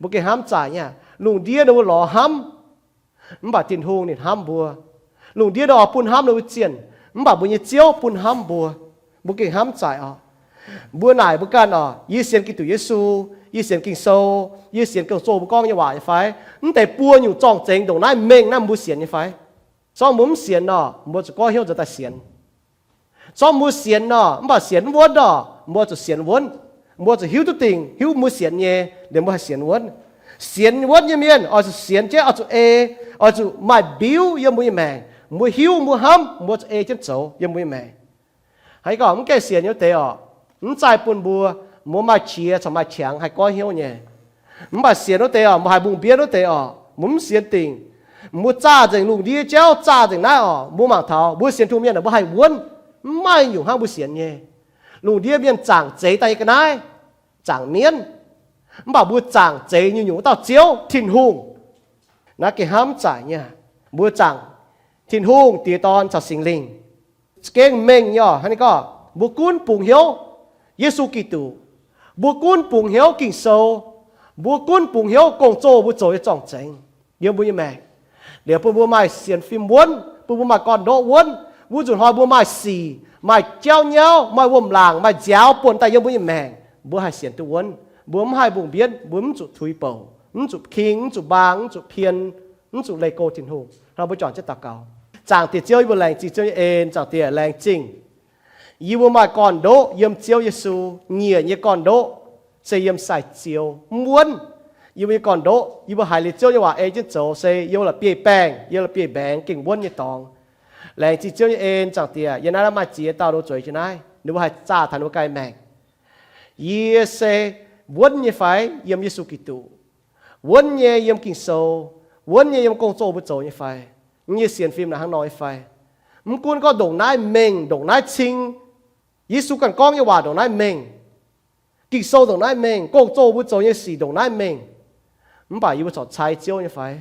Mbuo gengh hnamv zaaic nyei aqv. Lungh ndiev ninh mbuo lorz hnamv, mv baac Tin-Hungh ninh hnamv mbuo. Lungh ndiev ninh oix bun hnamv ninh mbuo zienh, mv baac mbuo nyei Ziouv bun hnamv mbuo. Mbuo gengh hnamv zaaic oc. Mbuo naaic mbuo ganh oc, yie sienx Giduc Yesu, yie sienx Ging-Sou, yie sienx gong-zoh mbuo gorngv nyei waac nyei fai? Mv deix buo nyungc zorng-zengx ndongc naaiv mengh naaiv mbuo sienx nyei fai? Sorng mbuo mv sienx nor, mbuo zuqc goiv hnyouv nzuonx daaih sienx. Sorng mbuo sienx nor, mv baac sienx mv wuonv nor, mbuo zuqc sienx wuonv. Mbuo zuqc hiuv duqv dingc, hiuv mbuo sienx nyei, liuz mbuo haih sienx wuonv. Sienx wuonv nyei mienh oix zuqc sienx jienv, oix zuqc ei, oix zuqc maaih mbiuv yiem mbuo nyei maengc. Mbuo hiuv, mbuo hnamv, mbuo zuqc ei jienv zoux yiem mbuo nyei maengc. Haaix gorngv mv gaengh sienx nyei wuov deix oc, mv zaih bun mbuo, mbuo maaih qiex caux maaih qangx haih goiv hnyouv nyei. Mv baac sienx wuov deix oc, mbuo haiz mbungh mbienv wuov deix oc, mbuo mv sienx dingc. Mbuo zaah nzengc lungh ndiev jauv, zaah nzengc naaiv oc, mbuo mangc taux mbuo sienx Tin-Hungh mienh mbuo haih wuonv, mv maaih nyungc hnangv mbuo sienx nyei. Lungh ndiev mienh zaangc zeix daaih nyei ga'naaiv, zaangc mienv. Mv baac mbuo zaangc zeix nyungc nyungc wuov dauh Ziouv Tin-Hungh. Naaiv gengh hnamv zaaic nyei. Mbuo zaangc Tin-Hungh, Diex, Dorn caux Singx Lingh. Za'gengh mengh nyei oc, hnangv ninh gorngv, mbuo gunv bungx hnyouv Yesu Giduc, mbuo gunv bungx hnyouv Ging-Sou, mbuo gunv bungx hnyouv gong-zoh mbuo zoux nyei zorng-zengx yiem mbuo nyei maengc, liuz bun mbuo maaih sienx fim wuonv, bun mbuo maaih gorn-ndoqv wuonv, wuov nzunc hnoi mbuo maaih sic, maaih jauv nyauv, maaih wuom-laangc, maaih nziaaux buonc daaih yiem mbuo nyei maengc, mbuo haih sienx duqv wuonv. Mbuo mv haih mbungh mbienv, mbuo mv zuqc tuix bouc. Mv zuqc king, mv zuqc mbaang, mv zuqc pien, mv zuqc leih go Tin-Hungh. Hnangv mbuo juangc jienv daux gaux. Zaangc Diex Ziouv, yie mbuo laengz zingh Ziouv nyei en. Zaangc Diex, laengz zingh yie mbuo maaih gorn-ndoqv yiem Ziouv Yesu. Nyiec nyei gorn-ndoqv se yiem sai-ziou, mv wuonv. Yie mbuo nyei gorn-ndoqv, yie mbuo haiz liuz Ziouv nyei waac ei jienv zoux se yiem la'bieiv-baengh, yiem la'bieiv-mbaengx gengh wuonv nyei dorngx. Laengz zingh Ziouv nyei en. Zaangc Diex, yiem naaiv maaih ziex dauh nor zueiz jienv naaiv, ninh mbuo haih zaah taux ninh mbuo ganh maengc. Yie se wuonv nyei fai? Yiem Yesu Giduc. Wuonv nyei yiem Ging-Sou, wuonv nyei yiem gong-zoh mbuo zoux nyei fai? Yie sienx fim naaic hnangv nor nyei fai? Mv gunv gorngv ndongc naaiv mengh, ndongc naaiv cing, Yesu ganh gorngv nyei waac ndongc naaiv mengh, Ging-Sou ndongc naaiv mengh, gong-zoh mbuo zoux nyei sic ndongc naaiv mengh, mv baac yie mbuo corc cai Ziouv nyei fai?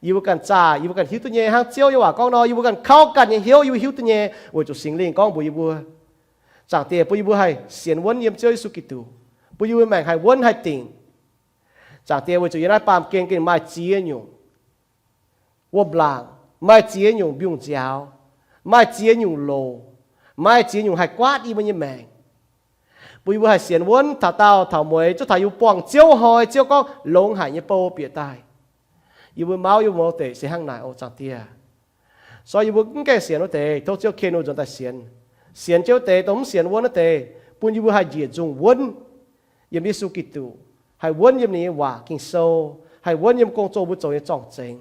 Yie mbuo ganh zaah, yie mbuo ganh hiuv duqv nyei, hnangv Ziouv nyei waac gorngv nor, yie mbuo ganh kauv ganh nyei hnyouv yie mbuo hiuv duqv nyei, weic zuqc Singx Lingh gorngv mbuox yie mbuo. Zaangc Diex, bun yie mbuo haih sienx wuonv yiem Ziouv Yesu Giduc, bun yie mbuo maengc haih wuonv haih dingc. Zaangc Diex, weic zuqc yiem naaiv baamh gen gengh maaih ziex nyungc wuom-laangc, maaih ziex nyungc mbiungc-nziaaux, maaih ziex nyungc loc, maaih ziex nyungc haih guaatv yie mbuo nyei maengc, bun yie mbuo haih sienx wuonv taux daauh taux mueiz, zuov taux yie mbuo buangh Ziouv hnoi, Ziouv gorngv longx haic nyei bou bieqc daaih. Yie mbuo mauv yie mbuo mouz deic se hnangv naaic oc, Zaangc Diex. Soi yie mbuo mv gaengh sienx wuov deix, tov Ziouv ken wuov nzuonx daaih sienx. Sienx jienv wuov deix, dongh mv sienx wuonv wuov deix, bun yie mbuo haih njiec nzungh wuonv yiem Yesu Giduc, haih wuonv yiem ninh nyei waac Ging-Sou, haih wuonv yiem gong-zoh mbuo zoux nyei zorng-zengx.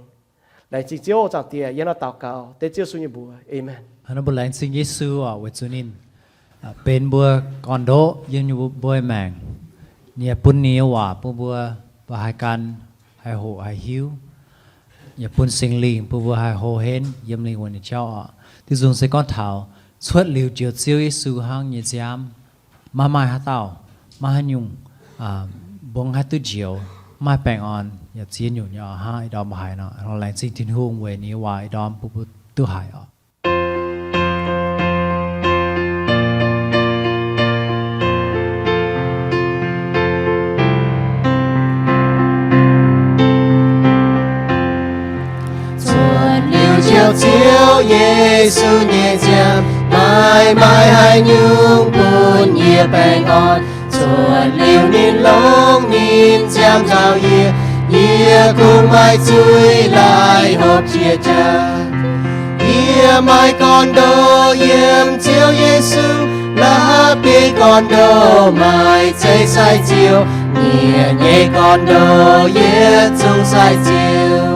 Laengz zingh Ziouv, Zaangc Diex, yie hnangv naaiv daux gaux dengv Ziouv Yesu nyei mbuox. Aamen. Hnangv naaiv mbuo laengz zingh Yesu oc, weic zuqc ninh, aa, benx mbuo gorn-ndoqv yiem mbuo nyei maengc. Ninh yaac bun ninh nyei waac bun mbuo, mbuo haih gan, haih hoqc, haih hiuv. Yaac bun Singx Lingh bun mbuo haih hlo henv yiem lingh wuonh nyei jauv oc. Diuh nzunc se gorngv taux cuotv liuz njoux Ziouv Yesu hnangv nyei nziaamv, maiv maaih haaix dauh, maiv haaix nyungc, aa, mbungv haih duqv njoux, maaih baengh orn yaac ziex nyungc nyei oc. Hnangv ih ndorm mbuo haiz nor, laengz zingh Tin-Hungh weic ninh nyei waac ih ndorm bun mbuo duqv haiz oc. Cuotv liuz njoux Ziouv Yesu nyei nziaamv, maiv maaih haaix nyungc bun yie baengh orn. Cuotv liuz ninh longc ninh nziaamv nzauh yie, yie kungx maaih zuiz laaix hopv jiex jaax. Yie maaih gorn-ndoqv yiem Ziouv Yesu, la'bieiv gorn-ndoqv maaih zeiv sai-ziou, nyiec nyei gorn-ndoqv yietc zungv sai-ziou.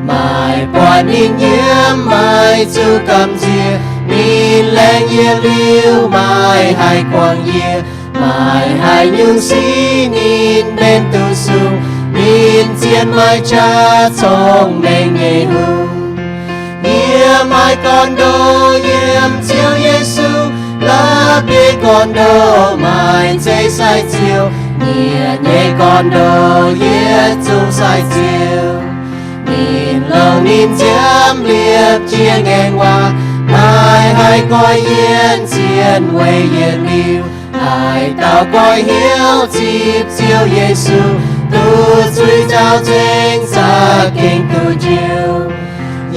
Maaih buatc ninh nyiemv maaih zuqc gamh nziex, ninh laengz yie liuz maaih haih guangc yie. Maaih haaix nyungc sic ninh mbenc duqv sung, ninh zien maaih qaqv cong-mengh nyei hungh. Yie maaih gorn-ndoqv yiem Ziouv Yesu, la'bieiv gorn-ndoqv maaih zeiv sai-ziou, nyiec nyei gorn-ndoqv yietc zungv sai-ziou. Ninh longc ninh nziaamv liepc jienv ngaengc waac, maaih haih goiv yienc zien weic yietc liuz. Haaix dauh goiv hnyouv zipv Ziouv Yesu, duqv zuiz nzaaux nzengc za'gengh duqv njoux.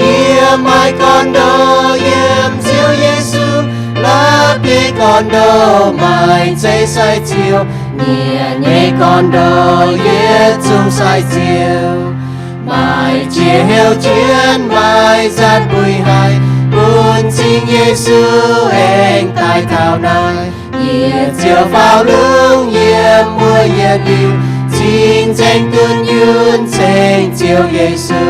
Yie maaih gorn-ndoqv yiem Ziouv Yesu, la'bieiv gorn-ndoqv maaih zeiv sai-ziou, nyiec nyei gorn-ndoqv yietc zungv sai-ziou. Maaih jiex heuc jienv maaih nzaatc buix haic, bun cing Yesu aengx daaih taux naaiv. Yie ziouc faaux lungh yiem wuov yietc liuz, cing nzengc dunh yunh ceng Ziouv Yesu.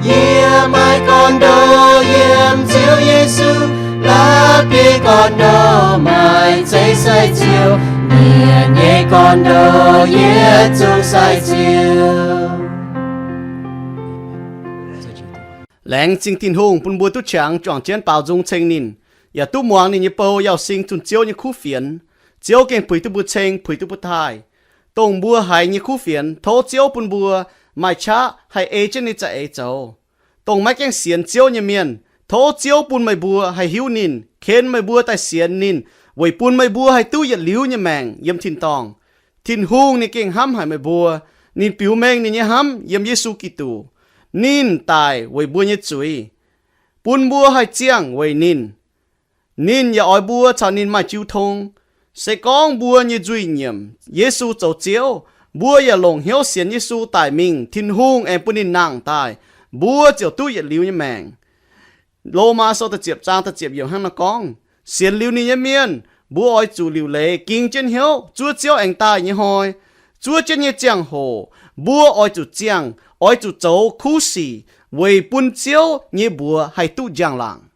Yie maaih gorn-ndoqv yiem Ziouv Yesu, la'bieiv gorn-ndoqv maaih zeiv sai-ziou, nyiec nyei gorn-ndoqv yietc zungv sai-ziou. Laengz zingh Tin-Hungh bun mbuo duqv qangx juangc jienv baaux nzung ceng ninh, yaac duqv muangx ninh nyei bou Yauh Sing zunh Ziouv nyei kuv fienx. Ziouv gengh puix duqv mbuo ceng, puix duqv mbuo taaih. Dongh mbuo haiz nyei kuv fienx, tov Ziouv bun mbuo maaih qaqv haih ei jienv ninh za'eix zoux. Dongh maiv gaengh sienx Ziouv nyei mienh, tov Ziouv bun meih mbuo haih hiuv ninh, ken meih mbuo daaih sienx ninh, weic bun meih mbuo haih duqv yietc liuz nyei maengc yiem tin-dorngh. Tin-Hungh ninh gengh hnamv haic meih mbuo. Ninh biux mengh ninh nyei hnamv yiem Yesu Giduc. Ninh daic weic mbuo nyei zuiz, bun mbuo haih ziangh weic ninh. Ninh yaac oix mbuo caux ninh maaih jiu tong. Se gorngv mbuo nyei nzuih nyiemc Yesu zoux Ziouv, Mbuo yaac longc hnyouv sienx Yesu daic mingh, Tin-Hungh aengx bun ninh nangh daaih, mbuo ziouc duqv yietc liuz nyei maengc. Lomaa sou da'ziepc zaang da'ziepc yiemc hnangv naaiv gorngv, sienx liuz ninh nyei mienh, mbuo oix zuqc liuc leiz ging jienv hnyouv zuov Ziouv aengx daaih nyei hnoi. Zuov jienv nyei ziangh hoc, mbuo oix zuqc ziangh, oix zuqc zoux kuv sic, weic bun Ziouv nyei mbuox haih duqv njang-laangc.